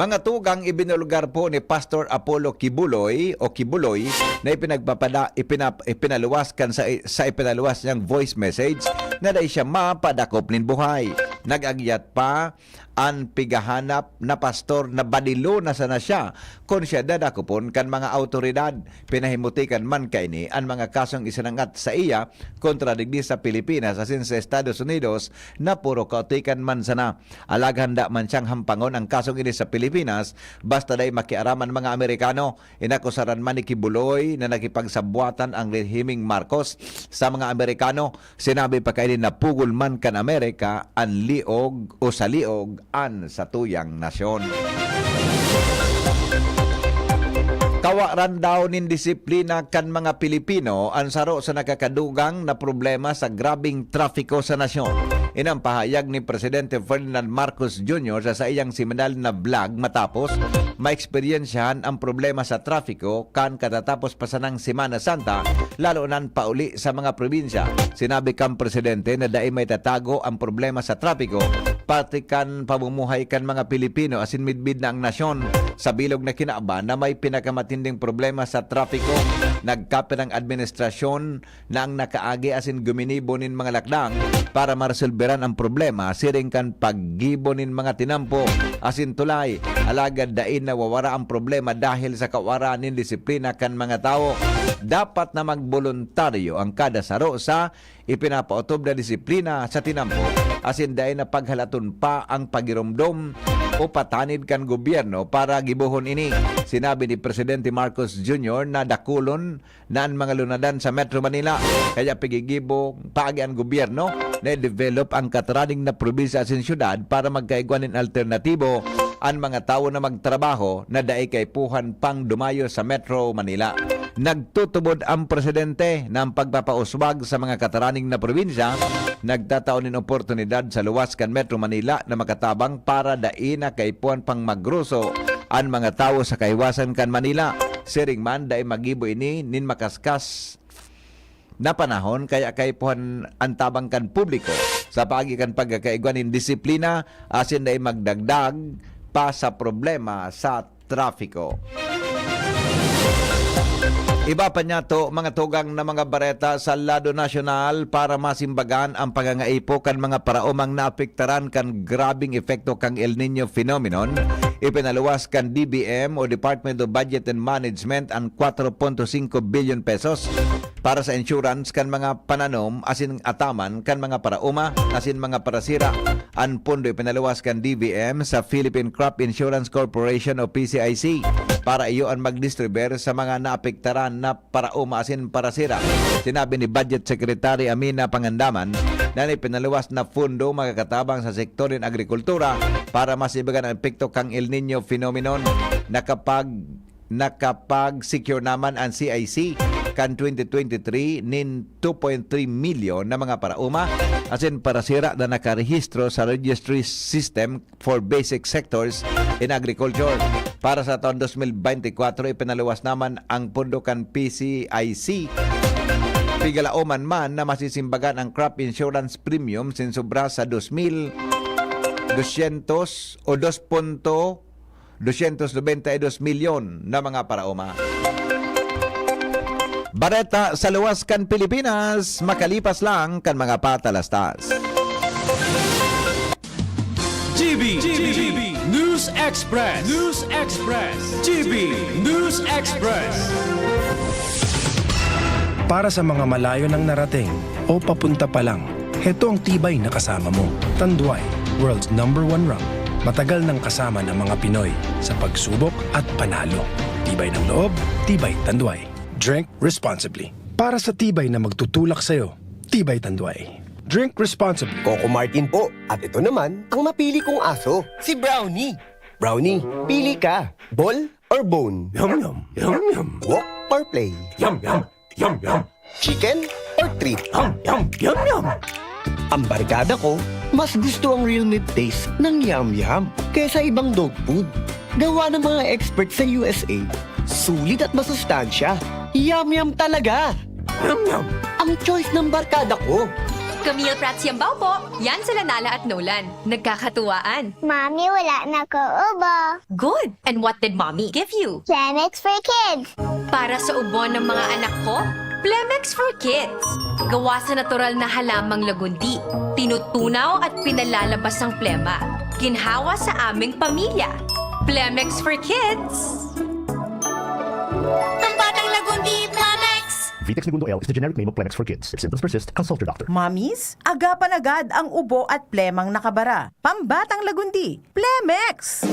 Mga tugang, ibinulgar po ni Pastor Apollo Kibuloy o Kibuloy na ipinagpapada-, ipinap-, ipinaluwas kan sa, sa ipinaluwas niyang voice message na dai siya mapadakop nin buhay. Nag-agyat pa an pigahanap na pastor na badilo na sana siya kun siya dadakopon kan mga awtoridad. Pinahimutikan man kaini an mga kasong isinangat saiya kontra digdi sa Pilipinas asin sa Estados Unidos na puro kautikan man sana. Alagad handa man siyang hampangon ang kasong ini sa Pilipinas, basta dai makiaram an mga Amerikano. Inakusaran man ni Kibuloy na nakipagsabwatan ang rehimeng Marcos sa mga Amerikano. Sinabi pa kaini na pugol man kan Amerika an liog o sa liog an satuyang nasyon. Kawaran daw nin disiplina kan mga Pilipino an saro sa nakakadugang na problema sa grabeng trapiko sa nasyon. Inang pahayag ni Presidente Ferdinand Marcos Junior sa saiyang seminal na vlog matapos maeksperiensyahan ang problema sa trapiko kan katatapos pa sanang Semana Santa, lalo nan pauli sa mga probinsya. Sinabi kan presidente na dai maitatago ang problema sa trapiko, pati kan pamumuhay kan mga Pilipino asin midbid na ang nasyon sa bilog na kinaban na may pinakamatinding problema sa trapiko. Nagkapirang administrasyon na ang nakaagi asin guminibo nin mga lakdang para maresolberan ang problema, siring kan paggibo nin mga tinampo asin tulay. Alagad dai nawawara ang problema dahil sa kawaran nin disiplina kan mga tawo. Dapat na magboluntaryo ang kada saro sa ipinapaotob na disiplina sa tinampo, asin dai na paghalaton pa ang pagiromdom o patanid kan gobyerno para gibohon ini. Sinabi ni Presidente Marcos Junior na dakulon na an mga lunadan sa Metro Manila, kaya pigigibo paagi an gobyerno na i-develop ang kataraning na probinsya asin syudad para magkaigwa nin alternatibo an mga tawo na magtrabaho na dai kaipuhan pang dumayo sa Metro Manila. Nagtutubod ang presidente na ang pagpapauswag sa mga kataraning na probinsya nagtatao nin oportunidad sa luwas kan Metro Manila na makatabang para dai na kaipuhan pang magruso an mga tawo sa kaiwasan kan Manila. Siring man, dai magibo ini nin makaskas na panahon, kaya kaipuhan an tabang kan publiko sa paagi kan pagkakaigwa nin disiplina asin dai magdagdag pa sa problema sa trafiko. Iba pa niyato, mga tugang na mga bareta sa lado nasyonal para masimbagan ang pangangaipo kan mga paraomang naapektaran kan grabeng epekto kan El Niño phenomenon. Ipinaluwas kan D B M o Department of Budget and Management an kwatro punto singko bilyon pesos para sa insurance kan mga pananom asin ataman kan mga paraoma asin mga parasira. An pondo ipinaluwas kan D B M sa Philippine Crop Insurance Corporation o P C I C para iyo an magdistribuir sa mga naapektaran na paraoma asin parasira. Sinabi ni Budget Secretary Amina Pangandaman na an ipinaluwas na pondo makakatabang sa sektor nin agrikultura para masimbagan ang epekto kan El Niño phenomenon. Nakapag nakapag-secure naman ang C I C kan twenty twenty-three nin two point three milyon na mga paraoma asin parasira na nakarehistro sa registry system for basic sectors in agriculture. Para sa taon dos mil bente kwatro, ipinaluwas naman ang pondo kan P C I C. Pigalaoman man na masisimbagan ang crop insurance premium sin sobra sa dos mil dosyentos o dos punto dosyentos nobenta y dos milyon na mga paraoma. Bareta sa luwas kan Pilipinas, makalipas lang kan mga patalastas. G B, G B, News Express, News Express, G B, News Express. Para sa mga malayo nang narating o papunta pa lang, heto ang tibay na kasama mo. Tanduay, world's number one rum. Matagal nang kasama ng mga Pinoy sa pagsubok at panalo. Tibay ng loob, tibay Tanduay. Drink responsibly. Para sa tibay na magtutulak sa'yo, tibay Tanduay. Drink responsibly. Coco Martin po. At ito naman ang napili kong aso, si Brownie. Brownie, pili ka. Ball or bone? Yum yum, yum yum. Walk or play? Yum yum, yum yum. Chicken or treat? Yum yum, yum yum. Ang barkada ko, mas gusto ang real meat taste ng Yum Yum kesa ibang dog food. Gawa ng mga expert sa U S A, sulit at masustansya. Yum Yum talaga! Yum yum. Ang choice ng barkada ko. Ka-meal prats Yambao po! Yan sila Nala at Nolan. Nagkakatuwaan. Mami, wala na ko ubo. Good! And what did Mommy give you? Planex for kids. Para sa ubo ng mga anak ko, Plemex for Kids. Gawa sa natural na halamang lagundi. Tinutunaw at pinalalabas ang plema. Ginhawa sa aming pamilya. Plemex for Kids. Pambatang Lagundi, Plemex! Vitex Negundo L is the generic name of Plemex for kids. If symptoms persist, consult your doctor. Mommies, agapan agad ang ubo at plemang nakabara. Pambatang Lagundi, Plemex!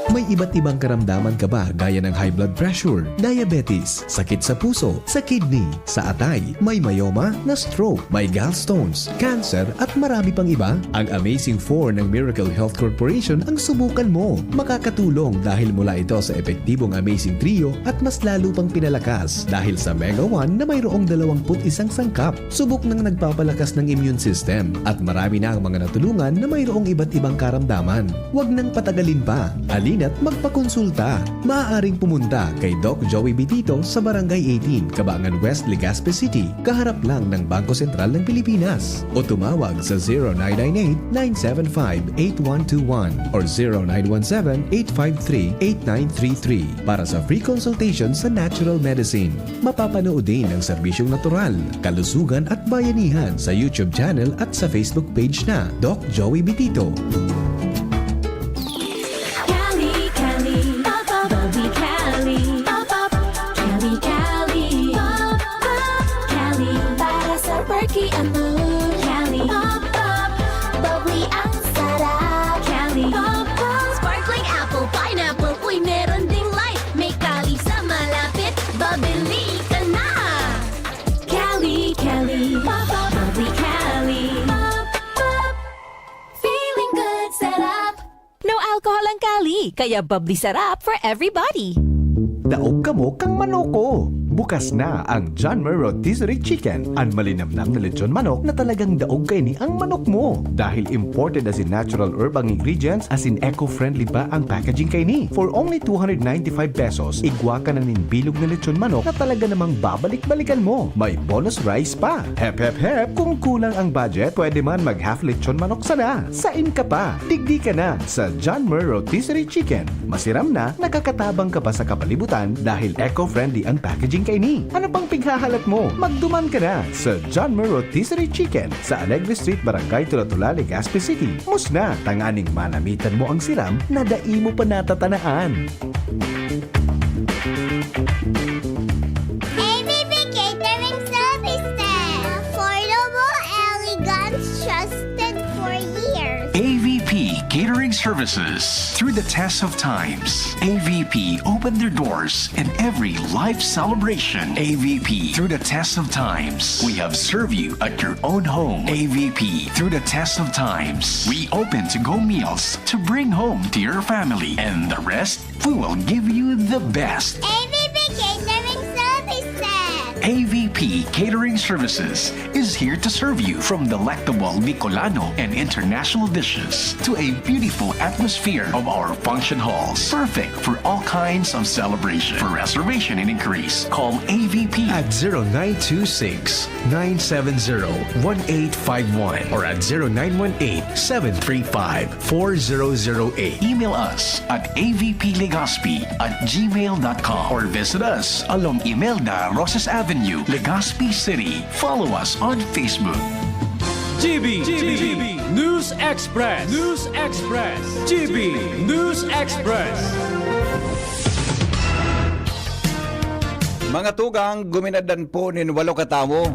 May iba't ibang karamdaman ka ba gaya ng high blood pressure, diabetes, sakit sa puso, sa kidney, sa atay, may myoma, na-stroke, may gallstones, cancer at marami pang iba? Ang Amazing four ng Miracle Health Corporation ang subukan mo. Makakatulong dahil mula ito sa epektibong Amazing Trio at mas lalo pang pinalakas dahil sa Mega one na mayroong dalawampu't isang sangkap. Subok nang nagpapalakas ng immune system at marami na ang mga natulungan na mayroong iba't ibang karamdaman. Huwag nang patagalin pa. Halina Magpakonsulta. Maaaring pumunta kay Doc Joey Bitito sa Barangay eighteen, Kabangan West, Legazpi City, kaharap lang ng Bangko Sentral ng Pilipinas. O tumawag sa zero nine nine eight, nine seven five, eight one two one or zero nine one seven, eight five three, eight nine three three para sa free consultation sa natural medicine. Mapapanood din ang serbisyong natural, kalusugan at bayanihan sa YouTube channel at sa Facebook page na Doc Joey Bitito. Cali, Cali, pop up, bubbly Cali, pop up, Cali, Cali, pop up, Cali, para sa perky at mood. Cali, pop up, bubbly ang sarap. Cali, pop up, sparkling apple, pineapple, uy, meron ding light. May Cali sa malapit, babili ka na. Cali, Cali, pop up, bubbly Cali, pop up, feeling good, sarap. No alcohol ang Cali, kaya bubbly sarap for everybody. Daog kamo kan manok ko! Bukas na ang John Mer Rotisserie Chicken, an malinamnam na lechon manok na talagang daog kaini ang manok mo. Dahil imported asin natural herb ang ingredients, asin eco-friendly pa ang packaging kaini. For only two hundred ninety-five pesos, igwa ka na nin bilog na lechon manok na talaga namang babalik-balikan mo. May bonus rice pa. Hep, hep, hep! Kung kulang ang budget, pwede man mag half lechon manok sana. Sain ka pa? Digdi ka na sa John Mer Rotisserie Chicken. Masiram na, nakakatabang ka pa sa kapalibutan dahil eco-friendly ang packaging kaini. Ano pang pighahalat mo? Magduman ka na sa John Mer Rotisserie Chicken sa Alegre Street, Barangay Tulatula, Legazpi City. Mus na, tanganing manamitan mo ang siram na dai mo pa natatanaan. A V P Catering Services. Affordable, elegant, trusted for years. A V P Catering Services. Through the test of times, A V P opened their doors in every life celebration. A V P, through the test of times, we have served you at your own home. A V P, through the test of times, we open to-go meals to bring home to your family. And the rest, we will give you the best. A V P Catering Services. A V P Catering Services is here to serve you, from delectable Bicolano and international dishes to a beautiful atmosphere of our function halls. Perfect for all kinds of celebration. For reservation and inquiries, call A V P at zero nine two six, nine seven zero, one eight five one or at zero nine one eight, seven three five, four zero zero eight. Email us at A V P Legazpi at gmail dot com or visit us along Imelda Roses Avenue, Legazpi City. Follow us on Facebook. G B, G B, News Express, News Express, G B News Express. Mga tugang, guminadan po nin walo ka tawo.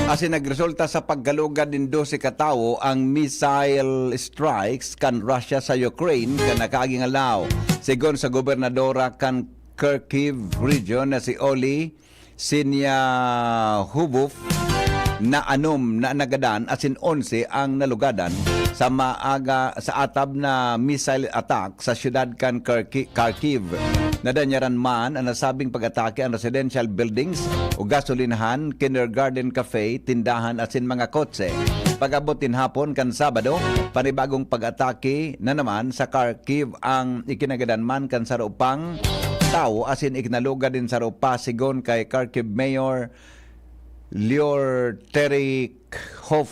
Asin nagresulta sa pagkalugad nin dose ka tawo ang missile strikes kan Russia sa Ukraine kan nakaaging aldaw. Sigon sa gobernadora kan Kharkiv region na si Oli Sinya Hubov, na anom na nagadan asin onse ang nalugadan sa maaga sa atab na missile attack sa siyudad kan Kharki- Kharkiv. Nadanyaran man an nasabing pag-atake an residential buildings o gasolinahan, kindergarten, cafe, tindahan asin mga kotse. Pag-abot nin hapon kan Sabado, panibagong pag-atake na naman sa Kharkiv ang ikinagadan man kan saro pang tawo asin ikinalugad nin saro pa, sigon kay Kharkiv Mayor Lior Terekhov.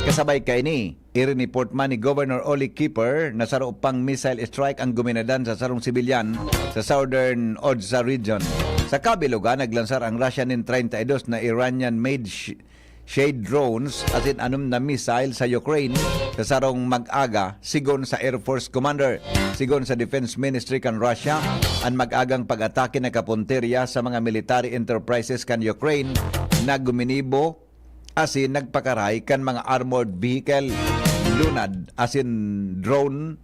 Kasabay kaini, irineport man ni Governor Oli Kipper na saro pang missile strike ang guminadan sa sarong sibilyan sa southern Odessa region. Sa kabilogan, naglansar ang Russia nin treinta y dos na Iranian-made sh- Shade drones asin anom na missile sa Ukraine sa sarong mag-aga, sigon sa Air Force Commander. Sigon sa Defense Ministry kan Russia, an mag-agang pag-atake nakapuntirya sa mga military enterprises kan Ukraine na guminibo asin nagpakaray kan mga armored vehicle, lunad asin drone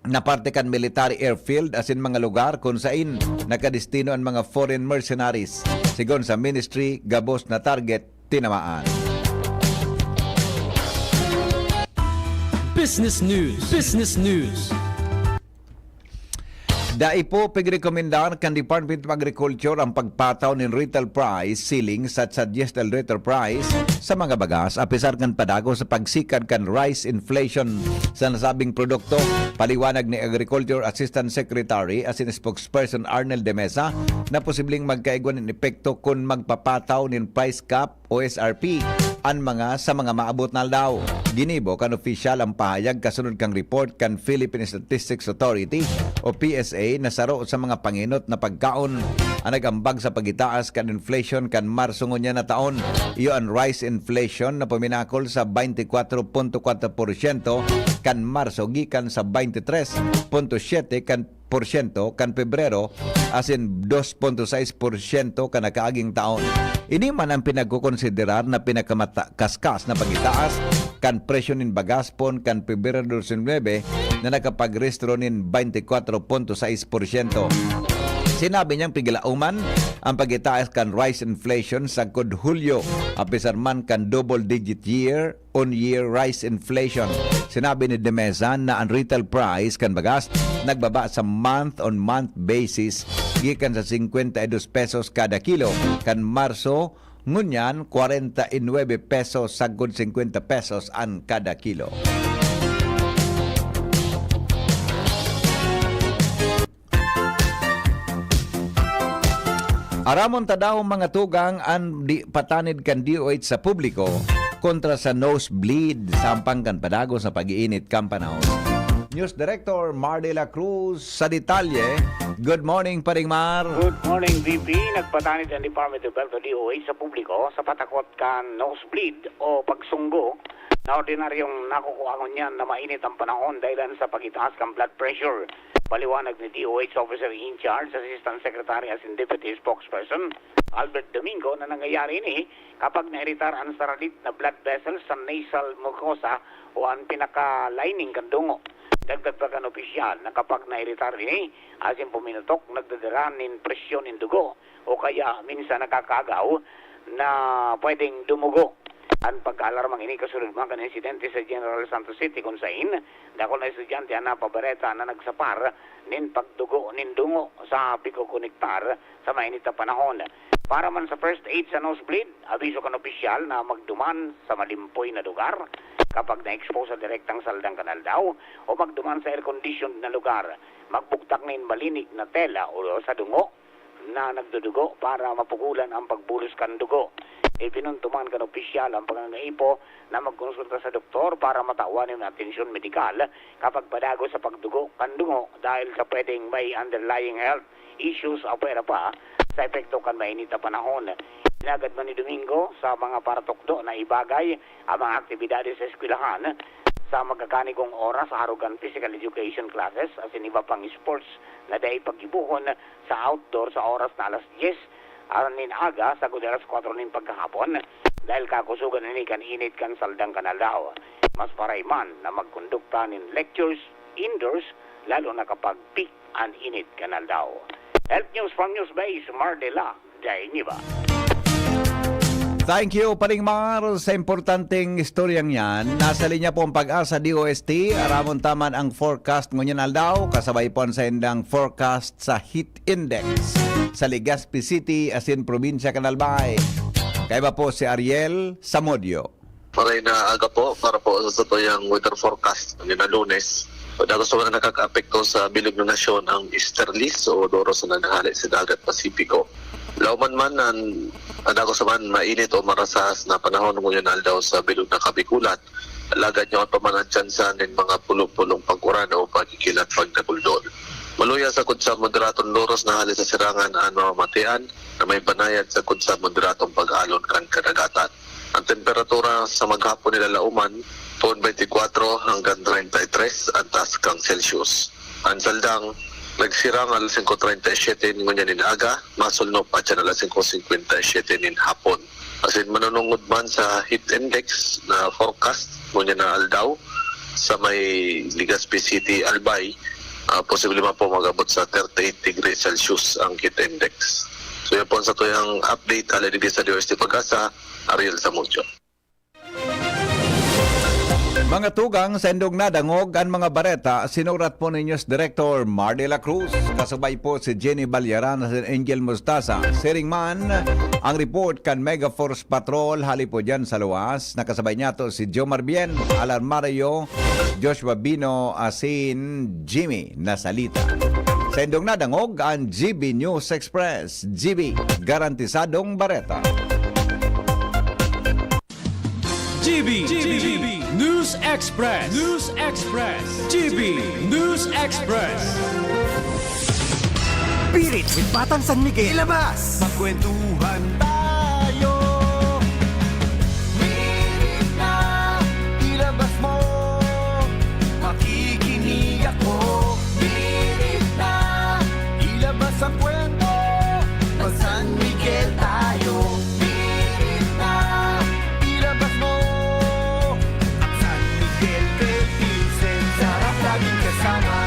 na parte kan military airfield asin mga lugar kun sain nakadestino an mga foreign mercenaries. Sigon sa ministry, gabos na target tinamaan. Business News. Business News. Dai po pigrekomendar kan Department of Agriculture ang pagpataw nin retail price ceiling sa suggested retail price sa mga bagas, apisar kan padagos sa pagsikad kan rice inflation sa nasabing produkto. Paliwanag ni Agriculture Assistant Secretary asin Spokesperson Arnel de Mesa na posibleng magkaigwa nin epekto kun magpapataw nin price cap o S R P an mga sa mga maabot na aldaw. Ginibo kan opisyal ang pahayag kasunod kan report kan Philippine Statistics Authority o P S A na saro sa mga pangenot na pagkaon ang nag-ambag sa pagitaas kan inflation kan Marso ngunyan na taon. Iyo an rice inflation na puminakol sa twenty-four point four porsyento kan Marso gikan sa twenty-three point seven kan porsyento kan Pebrero asin dos punto sais porsyento kan nakaaging taon. Ini man ang pinagkokonsiderar na pinakamata-, kaskas na pagitaas kan presyo nin bagas poon kan Pebrero dos mil nuebe na nakapagrehistro nin twenty-four punto sais porsyento. Sinabi niyang pigilauman ang pagitaas kan rice inflation sagkod Hulyo, apisar man kan double-digit year on-year rice inflation. Sinabi ni De Mesa na ang retail price kan bagas nagbaba sa month-on-month basis gikan sa singkwenta y dos pesos kada kilo kan Marso, ngunyan kwarenta y nuebe pesos sagkod singkwenta pesos an kada kilo. Aramon ta daw, mga tugang, an di patanid kan D O H sa publiko kontra sa nosebleed, sampang kan padagos na pag-iinit kan panahon. News Director Mar de la Cruz sa detalye. Good morning, Paring Mar. Good morning, V P. Nagpatanid ang Department of Health o D O H sa publiko sa patakot kan nosebleed o pagsunggo na ordinaryong nakukuha ngunyan na mainit ang panahon dahilan sa pagitaas kan blood pressure. Paliwanag ni D O H Officer in Charge, Assistant Secretary asin Deputy Spokesperson Albert Domingo na nangyayari ini kapag nairitar an saralit na blood vessels sa nasal mucosa o an pinaka-lining kan dungo. Dagdag pa kan opisyal na kapag nairitar ini asin puminutok, nagdadara nin presyon nin dugo o kaya minsan nakakaagaw na pwedeng dumugo. An pagkaalarmang ini kasunod man kan insidente sa General Santos City, kun sain dakul na estudyante an napabareta na nagsapar nin pagdugo nin dungo sa pagkokonektar sa mainit na panahon. Para man sa first aid sa nosebleed, abiso kan opisyal na magduman sa malimpoy na lugar kapag na-expose sa direktang saldang kan aldaw o magduman sa air-conditioned na lugar. Magbugtak nin malinig na tela o sa dungo na nagdudugo para mapugolan ang pagbulos kan dugo. Ipinuntuman kan opisyal ang pangangaipo na magkonsulta sa doktor para matawan nin atensyon medikal kapag padagos sa pagdugo kan dungo dahil sa pwedeng may underlying health issues apwera pa sa epekto kan mainit na panahon. Hinagad man ni Domingo sa mga paratukdo na ibagay ang mga aktibidades sa eskwelahan sa magkakanigong oras, arog kan physical education classes asin iba pang sports na dai paggibohon sa outdoor sa oras na alas dyes nin aga sagkod alas kwatro nin pagkahapon, dahil kakusogan ini kan init kan saldang kan aldaw. Mas paray man na magkondukta nin lectures indoors, lalo na kapag peak an init kan aldaw. Health News from Newsbase, Mar de la Jainiba. Thank you, Paring Mar, sa importanteng istoryang yan. Nasa linya po ang Pag-asa D O S T. Aramon ta man ang forecast ngunyan aldaw, kasabay po ang saindang forecast sa heat index sa Legazpi City asin probinsya kan Albay. Kaiba po si Ariel Samudio. Maray na aga po para po sa satuyang weather forecast ngunyan na Lunes. Padagos naman na nakakaapekto sa bilog na nasyon ang easterlies o doros na nanghale sa Dagat Pasipiko. Lauman man, ang padagos naman mainit o marasas na panahon ngunyan aldaw sa bilog na Kabikulan. Alagad yaon pa man ang tsansa nin mga pulong-pulong pag-uran o pagkikilat pagdakuldol. Maluya sagkod sa moderadong doros na hale sa sirangan an mamamatean na may banayad sagkod sa moderadong pag-alon kan kadagatan. Ang temperatura sa maghapon nilalauman, poon twenty-four hanggang thirty-three ang taas kan Celsius. Ang saldang nagsirang alas singko treinta y siete ngunyan nin aga, masulnop atyan alas singko singkwenta y siete nin hapon. Asin manunungod man sa heat index na forecast ngunyan na aldaw sa may Legazpi City, Albay, ah, posible man po mag-abot sa thirty-eight degrees Celsius ang heat index. So, yan po ang satuyang update hale digdi sa D O S T Pag-asa, Ariel Samudio. Mga tugang, sa indong nadangog an mga bareta, sinurat po ni News Director Mar de la Cruz, kasabay po si Jenny Balyaran at si Angel Mostaza. Siring man, ang report kan Mega Force Patrol hali po dyan sa luwas. Nakasabay niya to si Jomar Bien, Alan Mario, Joshua Bino, asin Jimmy Nasalita. Sa indong nadangog, ang G B News Express. G B, garantisadong bareta. G B, G B, News Express, News Express, G B, News Express. Pirit with Batang San Miguel. Ilabas! Magkwentuhan tayo. Pirit na, ilabas mo. Makikinig ako. Pirit na, ilabas ang kwento. Mag San Miguel tayo. Pirit na, ilabas mo. Ang San Miguel Philippines, sarap laging kasama.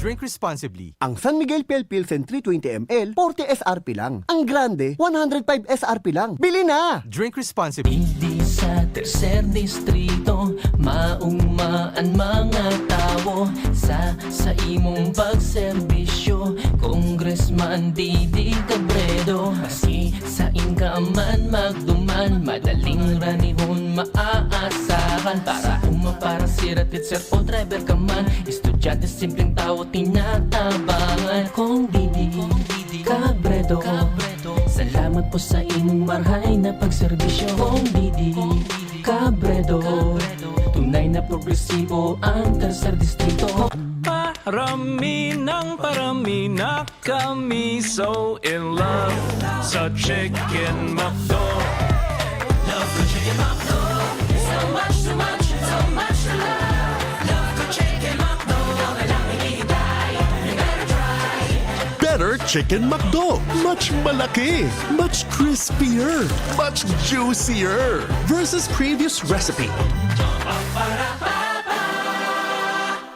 Drink responsibly. Ang San Miguel Pale Pilsen three twenty M L, forty S R P lang. Ang grande, one hundred five S R P lang. Bili na! Drink responsibly. Digdi sa tercer distrito, maugma an mga tawo. Sa, sa imong pagserbisyo, Congressman Didi Cabredo. Maski sain ka man magduman, madaling ranihon maaasahan. Para uma, para sira, teacher o driver ka man, estudyante, simpleng tawo, tinatabangan. Kong Didi Cabredo, salamat po sa imong marhay na pagserbisyo. Kong Didi Cabredo, tunay na progresibo ang tercer distrito. Parami ng parami na kami so in love sa Chicken McDo. Love ko Chicken McDo. So much, so much, so much to love. Love ko Chicken McDo. Ikaw na lang hinihintay. You better try. Better Chicken McDo. Much malaki. Much crispier. Much juicier. Versus previous recipe.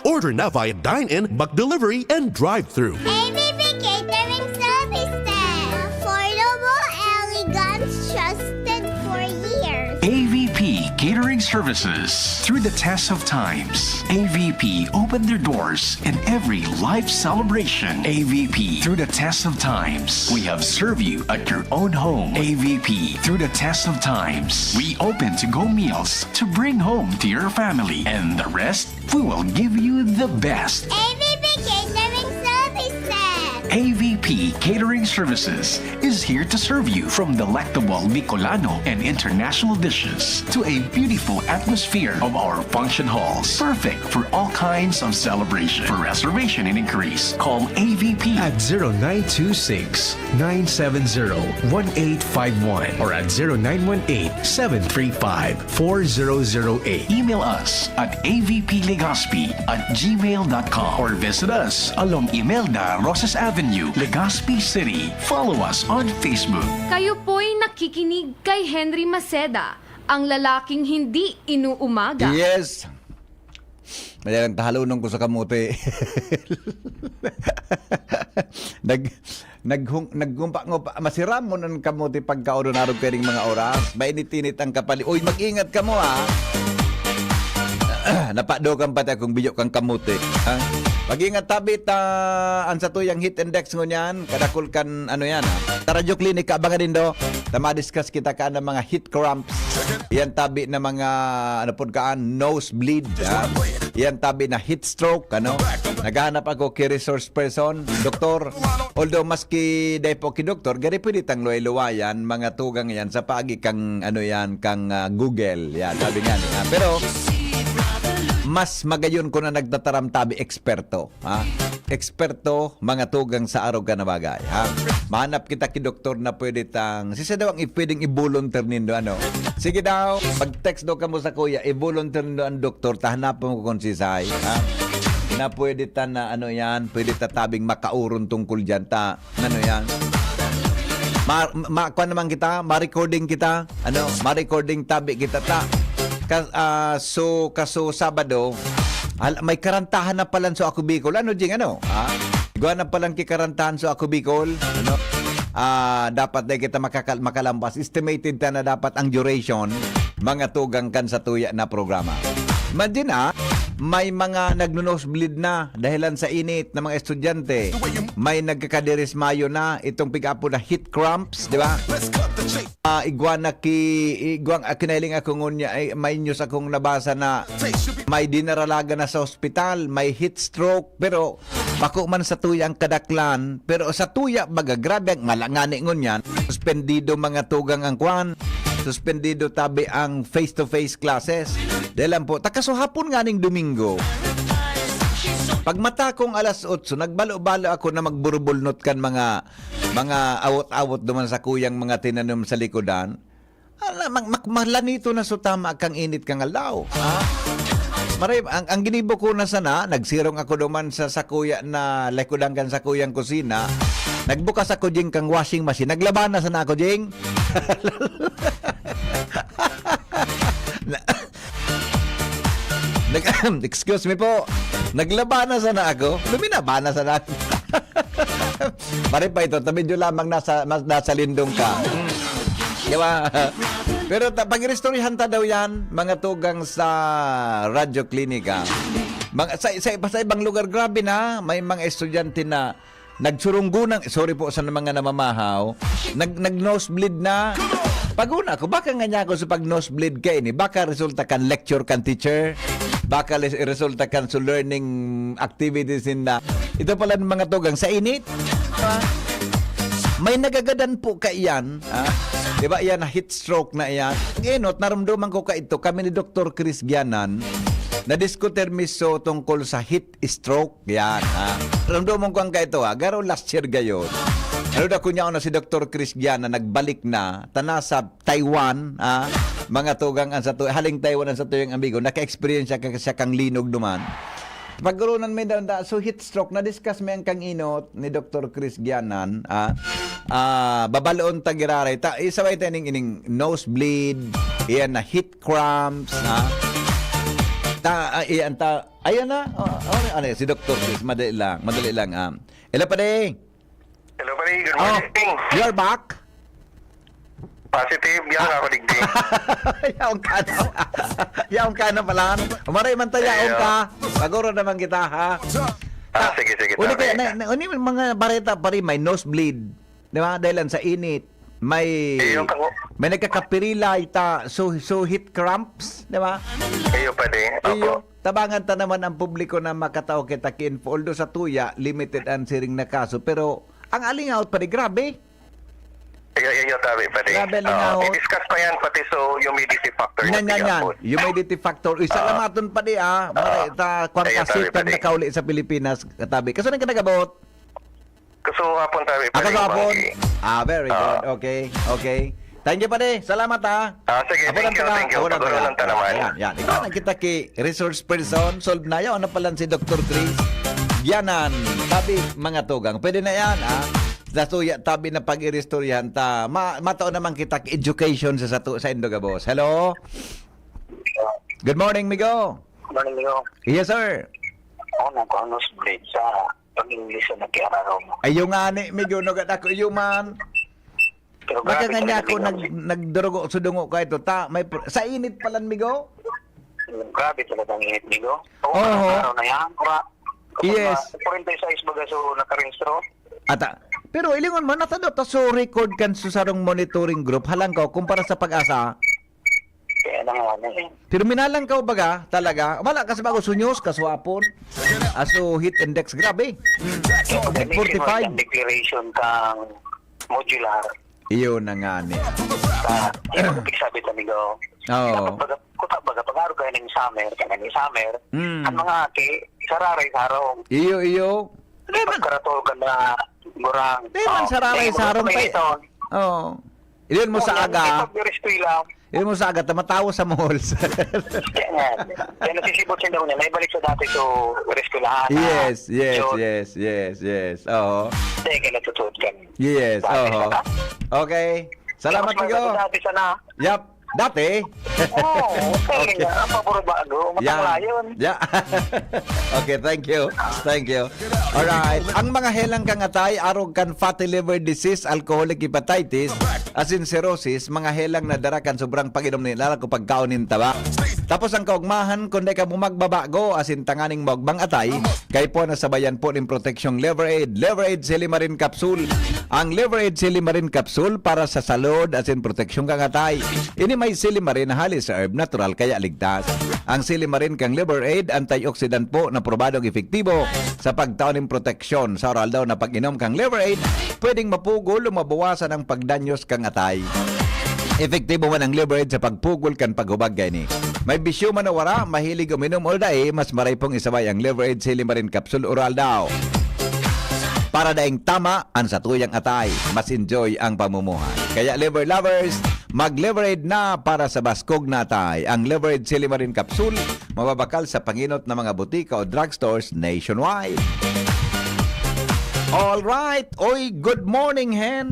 Order na via dine-in, McDelivery, and drive-thru. A V P Catering Services. Affordable, elegant, trusted for years. A V P Catering Services. Through the test of times, A V P opened their doors in every life celebration. A V P, through the test of times, we have served you at your own home. A V P, through the test of times, we open to-go meals to bring home to your family. And the rest, we will give you the best. A V P Catering Services. A V P Catering Services is here to serve you, from delectable Bicolano and international dishes to a beautiful atmosphere of our function halls, perfect for all kinds of celebration. For reservation and inquiries, call A V P at zero nine two six, nine seven zero, one eight five one or at zero nine one eight, seven three five, four zero zero eight. Email us at A V P Legazpi at gmail dot com or visit us along Imelda Rosas Avenue, Legazpi City. Follow us on Facebook. Kayo po'y nakikinig kay Henry Maceda, ang lalaking hindi inuumaga. Yes. Madalang tahalunon ko sa kamote. Nag naghung, naggumpa-ngumpa, masiramon ang kamote pagkaodon arog kaining mga oras. Mainit-init ang kapali. Uy, mag-ingat kamo, ha. Napadokan pati akong biyo kang kamote. Ha? Mag-ingat tabi ta an satuyang heat index ngunyan, kadakul kan ano yan, ha. Sa Radyo Klinika, abangan nindo. Ta madiscuss kita kan mga heat cramps. Yan tabi na mga, ano pod kaan, nosebleed, ha? Yan tabi na heat stroke, ano? Naghahanap ako ki resource person, doktor. Although maski dai po ki doktor, gari pwede tang luway-luwayan, mga tugang yan, sa paagi kang, ano yan, kang, ah, Google. Yan, sabi nga niya. Pero, mas magayon ko na nagtataram tabi eksperto. Ha? Eksperto, mga tugang sa arog ka na bagay, ha? Mahanap kita ki doktor na pwede tang, sisa daw ang i-, pwedeng i-volunteer nindo, ano? Sige daw, mag-text daw kamo sa kuya, i-volunteer nindo ang doktor, ta hanapon ko kung sisay, ha? Na pwede ta na, ano yan, pwede ta tabing makauron tungkol dyan, ta, ano yan? Ma, ma, kuwan naman kita, ma-recording kita, ano, ma-recording tabi kita, ta. Ka, ah, so, kaso Sabado, hal, may karantahan na palan so Ako Bicol. Ano, Jing, ano? Ha? Igwa na palan ki karantahan so Ako Bicol, ano? Ah, dapat na kita makakal-, makalampas. Estimated ta na dapat ang duration. mga tugang kan sa tuya na programa. Imagine, ah, may mga nagno-nosebleed na dahilan sa init na mga estudyante. May nagkakadirismayo na, itong pigapo na heat cramps, di ba? Ah, igwa na ki, igwang, ah, kinahiling ako ngunya, ay, may news akong nabasa na may dinaralaga na sa ospital, may heat stroke, pero bako man sa tuya ang kadaklan, pero sa tuya, baga, grabe ang malangani ngunyan. Suspendido mga tugang ang kwan, suspendido tabi ang face-to-face classes. Dahil lang po, takasuhapon nga ning Domingo. Pag matakong alas otso, nagbalo-balo ako na magburubulnot kan mga, mga awot-awot duman sa kuyang mga tinanom sa likodan. Ala, mag-, mak-, malanito na so tama kang init kang aldaw. Ha? Maray, ang, ang ginibo ko na sana, nagsirong ako duman sa sakuya na likodan kan sakuyang kusina. Nagbukas ako, Jing, kang washing machine. Naglaba na sana ako, Jing. Na-, nag-, excuse me po. Naglaba na sana ako. Luminaba na sana ako. Pare pa ito, ta medyo lamang nasa, mas, nasa lindong ka. Di ba? Pero ta, pag-iristoryahan ta daw yan, mga tugang sa Radyo Klinika. Mga, sa, sa, sa ibang lugar, grabe na, may mga estudyante na nagsurunggunang, sorry po sa mga namamahaw, nag, nag-nosebleed na. Pag-una ko, baka nga niya ako sa pag-nosebleed ka ini, baka resulta kan lecture kan teacher, baka les-, resulta kan so learning activities in the, ito pala ng mga tugang sa init. May nagagadan po ka iyan, ha? Di ba iyan, heat stroke na iyan? Ang enot, naramdaman ko ka ito, kami ni Doktor Chris Gianan, nadiskutir mi so tungkol sa heat stroke. Yan, ha? Ramdamon ko ang kaito, ha? Garo last year gayon. Ano da kunya na si Doktor Chris Gianan, nagbalik na, tana sa Taiwan, ha? Mga tugang ang sa tu-, haling Taiwan ang sa tuyang amigo, naka-experience siya, siya kang linog duman. Paggurunan may daw, da, so heat stroke, na-discuss may ang kang inot ni Doktor Chris Gianan, ha? Ah, babaloon ta giraray. Ta, isaway ta ning, ining nosebleed, iyan na heat cramps, ha? Ta, ah, iyan ta, ayan na. Oh, ano, ano, si Doktor Chris, madali lang, madali lang, ah. Hello, pare. Hello, pare. Good Oh, morning. You're back? Positive, yan ako, digdi. Yaon ka na. Yaon ka na pala. Umaray man ta, yaon Ayo. ka. Paguro naman kita, ha? Ah, sige, sige, Uli sabi. kaya, na, na, ano yung mga bareta pa rin, may nosebleed, di ba? Dahil lang sa init. May, Iyo, kako. may nagkakapirilay ta, so, so heat cramps, di ba? Iyo, pare. Opo. Iyo, tabangan ta naman ang publiko na makatao kita ki info. Although sa tuya, limited ang siring na kaso. Pero, ang alingaw pa rin, grabe. Iyo, iyo, tabi, pare. Grabe, Oo, lingaw. i-discuss pa yan, pati so humidity factor Yan, niya, yan, yan. tigapon. Humidity factor. Uy, Oo. salamaton pa di, ah. Mara, Oo. ta, kwan Iyo, kasi, tabi, pag pare. nakauli sa Pilipinas, katabi. Kaso nang kinagabot? Kaso hapon, tabi, Ah, pare, kaso hapon? banggi. Ah, very Oo. good. Okay, okay. Thank you, pare. Salamat, ah. Ah, sige, Ako thank lang you, taga, thank you. ako lang Pagkaroon taga. ng tanaman. Yan, yan. Ikaw Oo. lang kita ki resource person. Solve na yun. Ano pala si Doktor Chris? Yanan. Tabi, mga tugang. Pwede na yan, ah. Sa tuya, tabi na pag-iristoryahan ta. Ma-, matao naman kita ki education sa, sa, tu-, sa Indogabos. Hello? Good morning, migo. Morning, migo. Yes, sir. Ako na, kung ano sa blade sa pag-English na nakiararo mo. Ayo nga ni, migo, no, gad ako, iyo man. Pero Baka grabe nga talaga niya ako tingnan nag-, mo. nagdurugo sa dungo ka ito. Ta, may pr-, sa init pala, migo? Grabe talaga ang init, migo. Oo, Oo. araw-araw na yan. Kura-, kapag Yes. ma-, forty-six baga, so, nakarehistro. Ata, pero ilingon mo, natado ta so record kan susarong monitoring group, halangkaw, kumpara sa Pag-asa. Kaya na nga na eh. Pero minalangkaw baga, talaga, wala kasi bago sunyos, kaswapon. Aso heat index, grabe. Mm. Nag-forty-five. Ang declaration kang modular. Iyo na nga ni. Sa, yung sabi sa migo. Oo. Dapat baga, kuta baga, pag-araw kayo ng summer, kaya ng summer, Mm. ang mga aki, sararay sarong. Iyo, iyo. Di man. Pagkaratol ka na gurang. Di man Oh, sararay may sarong mga pa eh. ito. Oo. Iyon mo Oo, sa yan, aga. Ito, very eskwela. Iyon mo sa aga, tamatawo sa malls. Kaya nga. Kaya nasisibot siya daw niya, may balik sa dati to, eskwelahan na. Yes, yes, Yun. yes, yes, yes. Oo. Hindi, kaya natutuot ka. Yes, Bakit oo. ka? Okay. Salamat, Mas maganda Tigo. dati sana. Yap. Dati? Oo, okay. Nga, pabor bago. Yeah. Matanglayon. Yeah. Okay, thank you. Thank you. Alright. Ang mga helang kan atay, arog kan fatty liver disease, alcoholic hepatitis, asin cirrhosis, mga helang na dara kan sobrang pag-inom ni lalo ko pagkaon nin taba. Tapos ang kaugmahan, kung di ka mo magbabago, asin tanganing maugmang atay, kay po nasabayan po nin proteksyong Liver Aid. Liver Aid Silimarin Capsule. Ang Liver Aid Silimarin Capsule para sa salud asin proteksyon kan atay. Ini may silimarin na halis sa herb natural kaya ligtas. Ang silimarin kang Liver Aid, antioxidant po na probadong epektibo sa pagtao nin proteksyon. Sa oral daw na pag-inom kang Liver Aid, pwedeng mapugol o mabawasan ang pagdanyos kang atay. Epektibo man ang Liver Aid sa pagpugol kan paghubag kaini. May bisyo man o wara, mahilig uminom o dai, mas maray pong isabay ang Liver Aid Silimarin Capsule Oral daw. Para daing tama an satuyang atay, mas enjoy ang pamumuhay. Kaya Liver Lovers, mag-Liver Aid na para sa baskog na atay. Ang Liver Aid Silimarin Capsule, mababakal sa panginot na mga butika o drugstores nationwide. All right. Oy, good morning, Hen.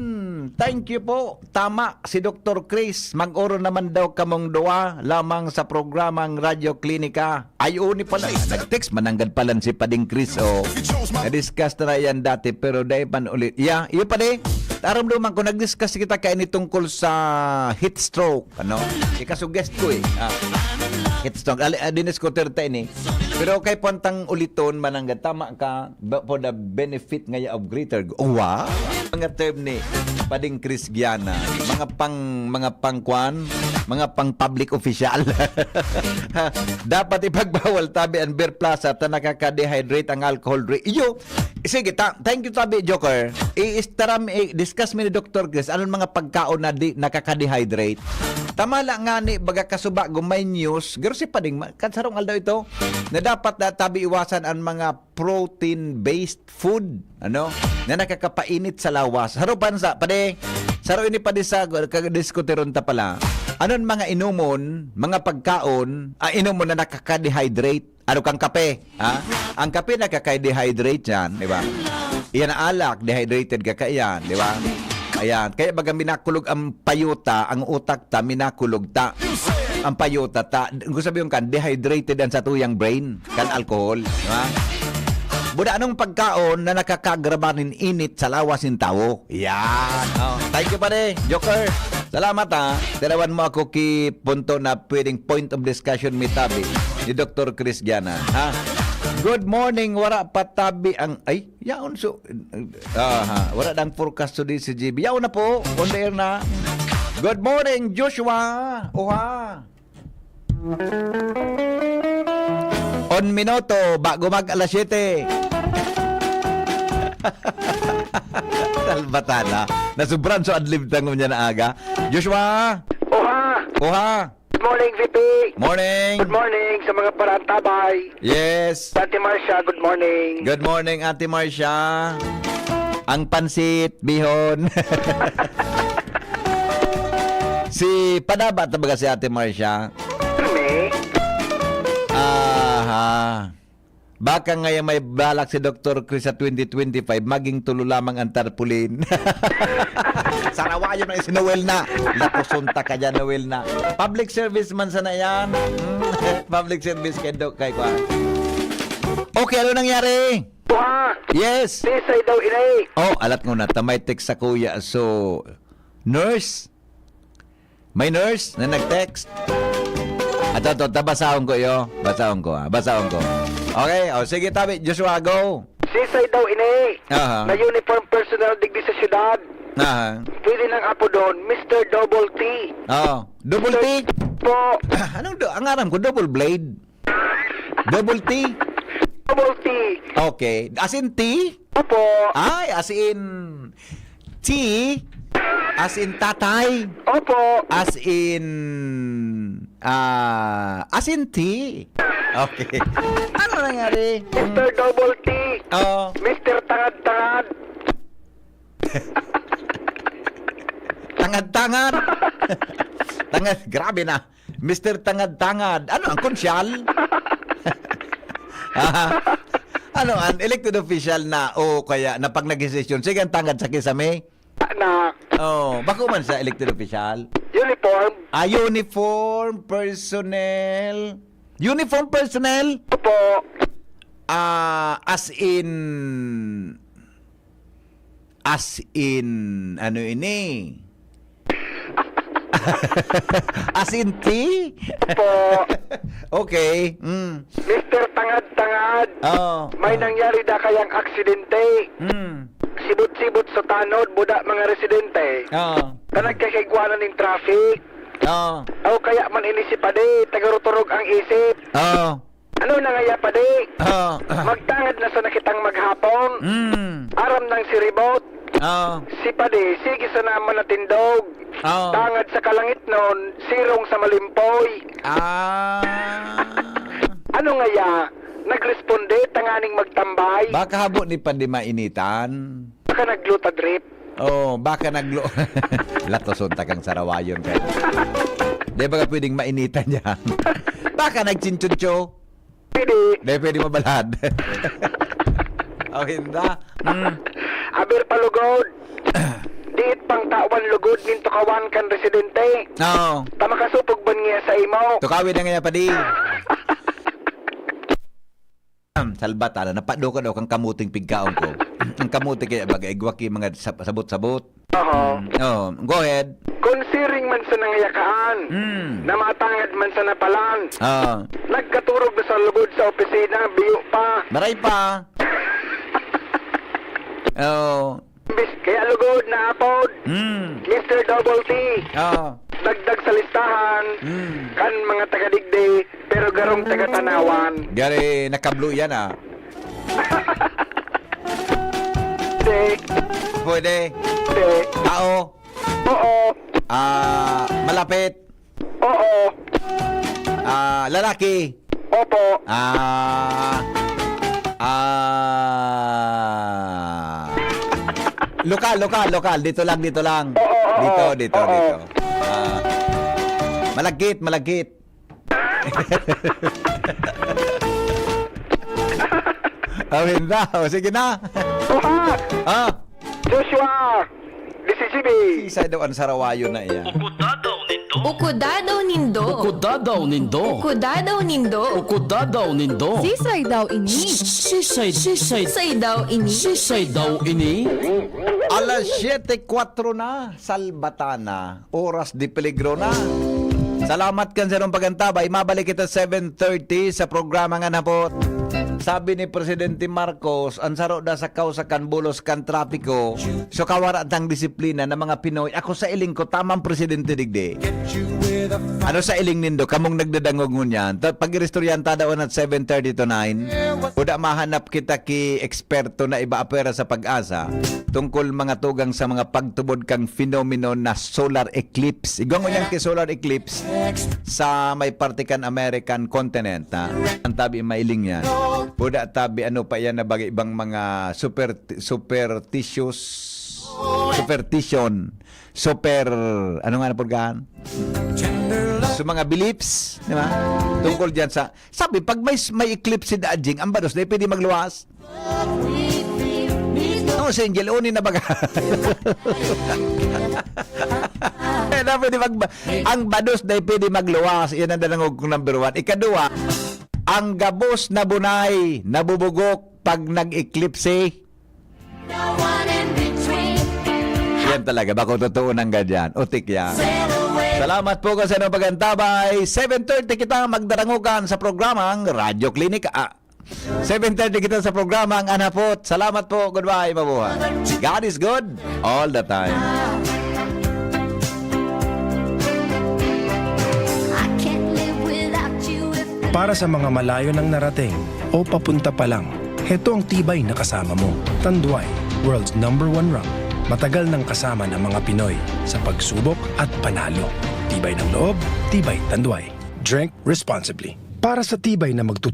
Thank you po. Tama si Doktor Chris. Mag-oro naman daw kamong duwa lamang sa programang Radyo Klinika. Ay, oo, ni pala. Nag-text mananggad pala si Pading Chris, oh. Na-discuss na yan dati, pero dai man ulit. Yeah, iyo pa di. Aram duman ko, nag-discuss kita kaini tungkol sa heat stroke, ano? Ikasuggest ko eh. Ah, heat stroke. Ali, ah, diniskutir ta ini. Pero kay puwantang uliton, mananggad, tama ka, ba, for the benefit ngaya of greater good. Oh, wow! Mga term ni Pading Chris Giana, mga pang, mga pangkwan, mga pang public official. Dapat ipagbawal tabi ang beer plaza ta nakaka-dehydrate ang alcohol drink. Iyo, sige, ta-, thank you tabi, Joker. I-istaram, i-discuss mi ni Doktor Chris, anong mga pagkaon na di nakaka-dehydrate? Tama lang nga ni, baga kasuba, gumay news, pero si Pading, ma-, kansarong aldaw ito, na dapat na tabi iwasan ang mga protein-based food, ano, na nakakapainit sa lawas. Saro pa sa, pade, saro ini pa di sa, kadiskuteron ta pala. Anon mga inomon, mga pagkaon, ah, inomon na nakaka-dehydrate? Ano kang kape, ha? Ang kape nakaka-dehydrate yan, di ba? Iyan ang alak, dehydrated ka kaiyan, di ba? Ayan, kaya baga minakulog ang payuta, ang utak ta, minakulog ta. Ang payuta ta, gusto sabihin kan, dehydrated ang satuyang brain. Kan alcohol, di ba? Buda, anong pagkaon na nakakagraba nin init sa lawas nin tawo? Yan. Oh, thank you, pare. Joker, salamat, ha. Tirawan mo ako ki punto na pwedeng point of discussion mi tabi ni Doktor Chris Giana, ha? Good morning, wara pa tabi ang, ay, yaon so, aha, wara dang forecast today si G B. Yaon na po, on the air na. Good morning, Joshua. Oha. Un minuto bago mag alas siyete. Salbatana. Nasubran so adlib ta ngunyan na aga. Joshua! Oha! Oha! Good morning, V P! Morning! Good morning sa mga paraantabay. Yes! Ate Marcia, good morning. Good morning, Ate Marcia. Ang pansit, bihon. Si Padaba ta baga si Ate Marcia? Kami? Aha. Baka ngaya may balak si Doktor Chris sa twenty twenty-five, maging tulo lamang ang tarpaulin. Sarawayon na si Noel na. Lapuson ta ka dyan, Noel na. Public service man sana yan. Hmm? Public service kay Doc, kay Kwan. Okay, ano nangyari? Buha! Yes! Tisay daw ini! Oh, alat ko na, tamay text sa kuya. So, nurse? May nurse na nag-text? Ato, to, ta, basahon ko iyo. Basahon ko, ah. Basahon ko. Okay, o sige, tabi, Joshua, go. Sisay daw ini? Aha. Na uniform personnel digdi sa syudad. Aha. Pwede nang apodon, Mister Double T. Oo. Double T? Po. Anong do-, ang aram ko, double blade. Double T? Double T. Okay. As in tea? Opo. Ay, as in tea? As in tatay? Opo. As in, ah, as in tea? Okay. Ano nangyari? Mister Double T. Oo. Mister Tangad-tangad. Tangad-tangad. Tangad, grabe na. Mister Tangad-tangad. Ano ang konsyal? Aha. Ano, an elected official na o kaya na pag nagdesisyon, sige, ang tangad sa kisame? Ah, na. Oh, bako man sa elected official. Uniform. Ah, uniform personnel. Uniform personnel? Opo. Ah, as in, as in, ano ini? As in tea? Opo. Okay. Mm. Mister Tangad-tangad. Oh. May nangyari da kayang aksidente. Mm. Sibot-sibot sa tanod, buda mga residente. Oh. Na nagkakaigwanan ning traffic. Oh. O kaya man ini si Padi, tagarutulog ang isip. Oh. Ano na ngaya, Padi? Oh. Magtangad na sana kitang maghapon. Mm. Aram nang siribot. Oh. Si Padi, sige sana manatindog. Oh. Tangad sa kalangitnon, sirong sa malimpoy. Ah. Ano ngaya? Nagresponde tanganing magtambay. Baka habo ni Padi mainitan. Baka nagluta drip. Oh, baka naglo... Latoson ta kang sarawayon kayo. Di ba ka pwedeng mainitan yan? Baka nagchinchuncho. Pwede. Di pwede mabalad. Oh, hinda. Mm. Aber palugod. Diit pang tawan lugod nin tukawan kan residente. Oo. Ta makasupog man niya sa imo. Tukawin na nga, Padi. Salbata na, napado ka daw kang kamuting pigkaon ko. Ang kamuti kaya baga, igwa ki mga sab- sabot-sabot. Oho. Oh, go ahead. Kung siring man sa nangayakaan, Mm. na matangad man sa napalan, Ah, nagkaturog na sa lugod sa opisina, biyo pa. maray pa. Oh. Imbis, kaya lugod na apod, Mm. Mister Double T. Oh. Dagdag sa listahan, Mm. kan mga taga-digdi, pero garong taga-tanawan. Gari, nakablo yan, ah. Hindi. Pwede. Hindi. Tao. Oo. Ah, malapit. Oo. Ah, lalaki. Opo. Ah. Ah. Lokal, lokal, lokal. Dito lang, dito lang. Oo, oo, Dito, oo. dito, Oo. dito. Ah. Malagkit, malagkit. Awin daw. Sige na. Buhat! Ah. Joshua! Disijibi! Isa daw ang sarawayo na iya. Uko dadaw nindo. Uko dadaw nindo. Uko dadaw nindo. Uko dadaw nindo. Sisay daw ini. Sisay, sisay. Sisay daw ini. Sisay daw ini. Alas siyete kwatro na, Salbatana. Oras de peligro na. Salamat kan sarong pagantabay. Mabalik kita seven thirty sa programa nga napot. Sabi ni Presidente Marcos, ang saro da sa kausa kan bulos kan trapiko, so kawara tang disiplina na mga Pinoy. Ako sa iling ko, tamang presidente digdi. Ano sa iling nindo? Kamong nagdadangog ngunyan. Ta- Pag-iristoryan ta daw at seven thirty to nine. Uda mahanap kita ki eksperto na iba apwera sa pag-asa tungkol mga tugang sa mga pagtubod kang fenomeno na solar eclipse. Igwa ngunyan ki solar eclipse sa may parte kan American continent, ha? Ang tabi mailing yan. Uda tabi, ano pa yan na bagay, ibang mga super, superstitious, superstition, super, ano nga na purgahan? So, mga beliefs, di ba? Tungkol dyan sa, sabi, pag may, may eclipse si Dajing, ang bados na pwede magluwas. No, single, uni na baga. Eh, na pwede mag, ang bados na pwede magluwas. Yan ang dalangog kong number one. Ikaduha, ang gabos na bunay, nabubugok pag nag-eclipse. Yan talaga, bako totoo nang ganyan. Utik yan. Salamat po kasi ng pagantabay. seven thirty kita magdarangugan sa programang Radyo Klinika. Ah, seven thirty kita sa programang Anapot. Salamat po. Goodbye. Mabuhay. God is good all the time. I can't live without you if the Para sa mga malayo nang narating o papunta pa lang, heto ang tibay na kasama mo. Tanduay, world's number one rum. Matagal nang kasama ng mga Pinoy sa pagsubok at panalo. Tibay ng loob, tibay Tanduay. Drink responsibly. Para sa tibay na magtutubod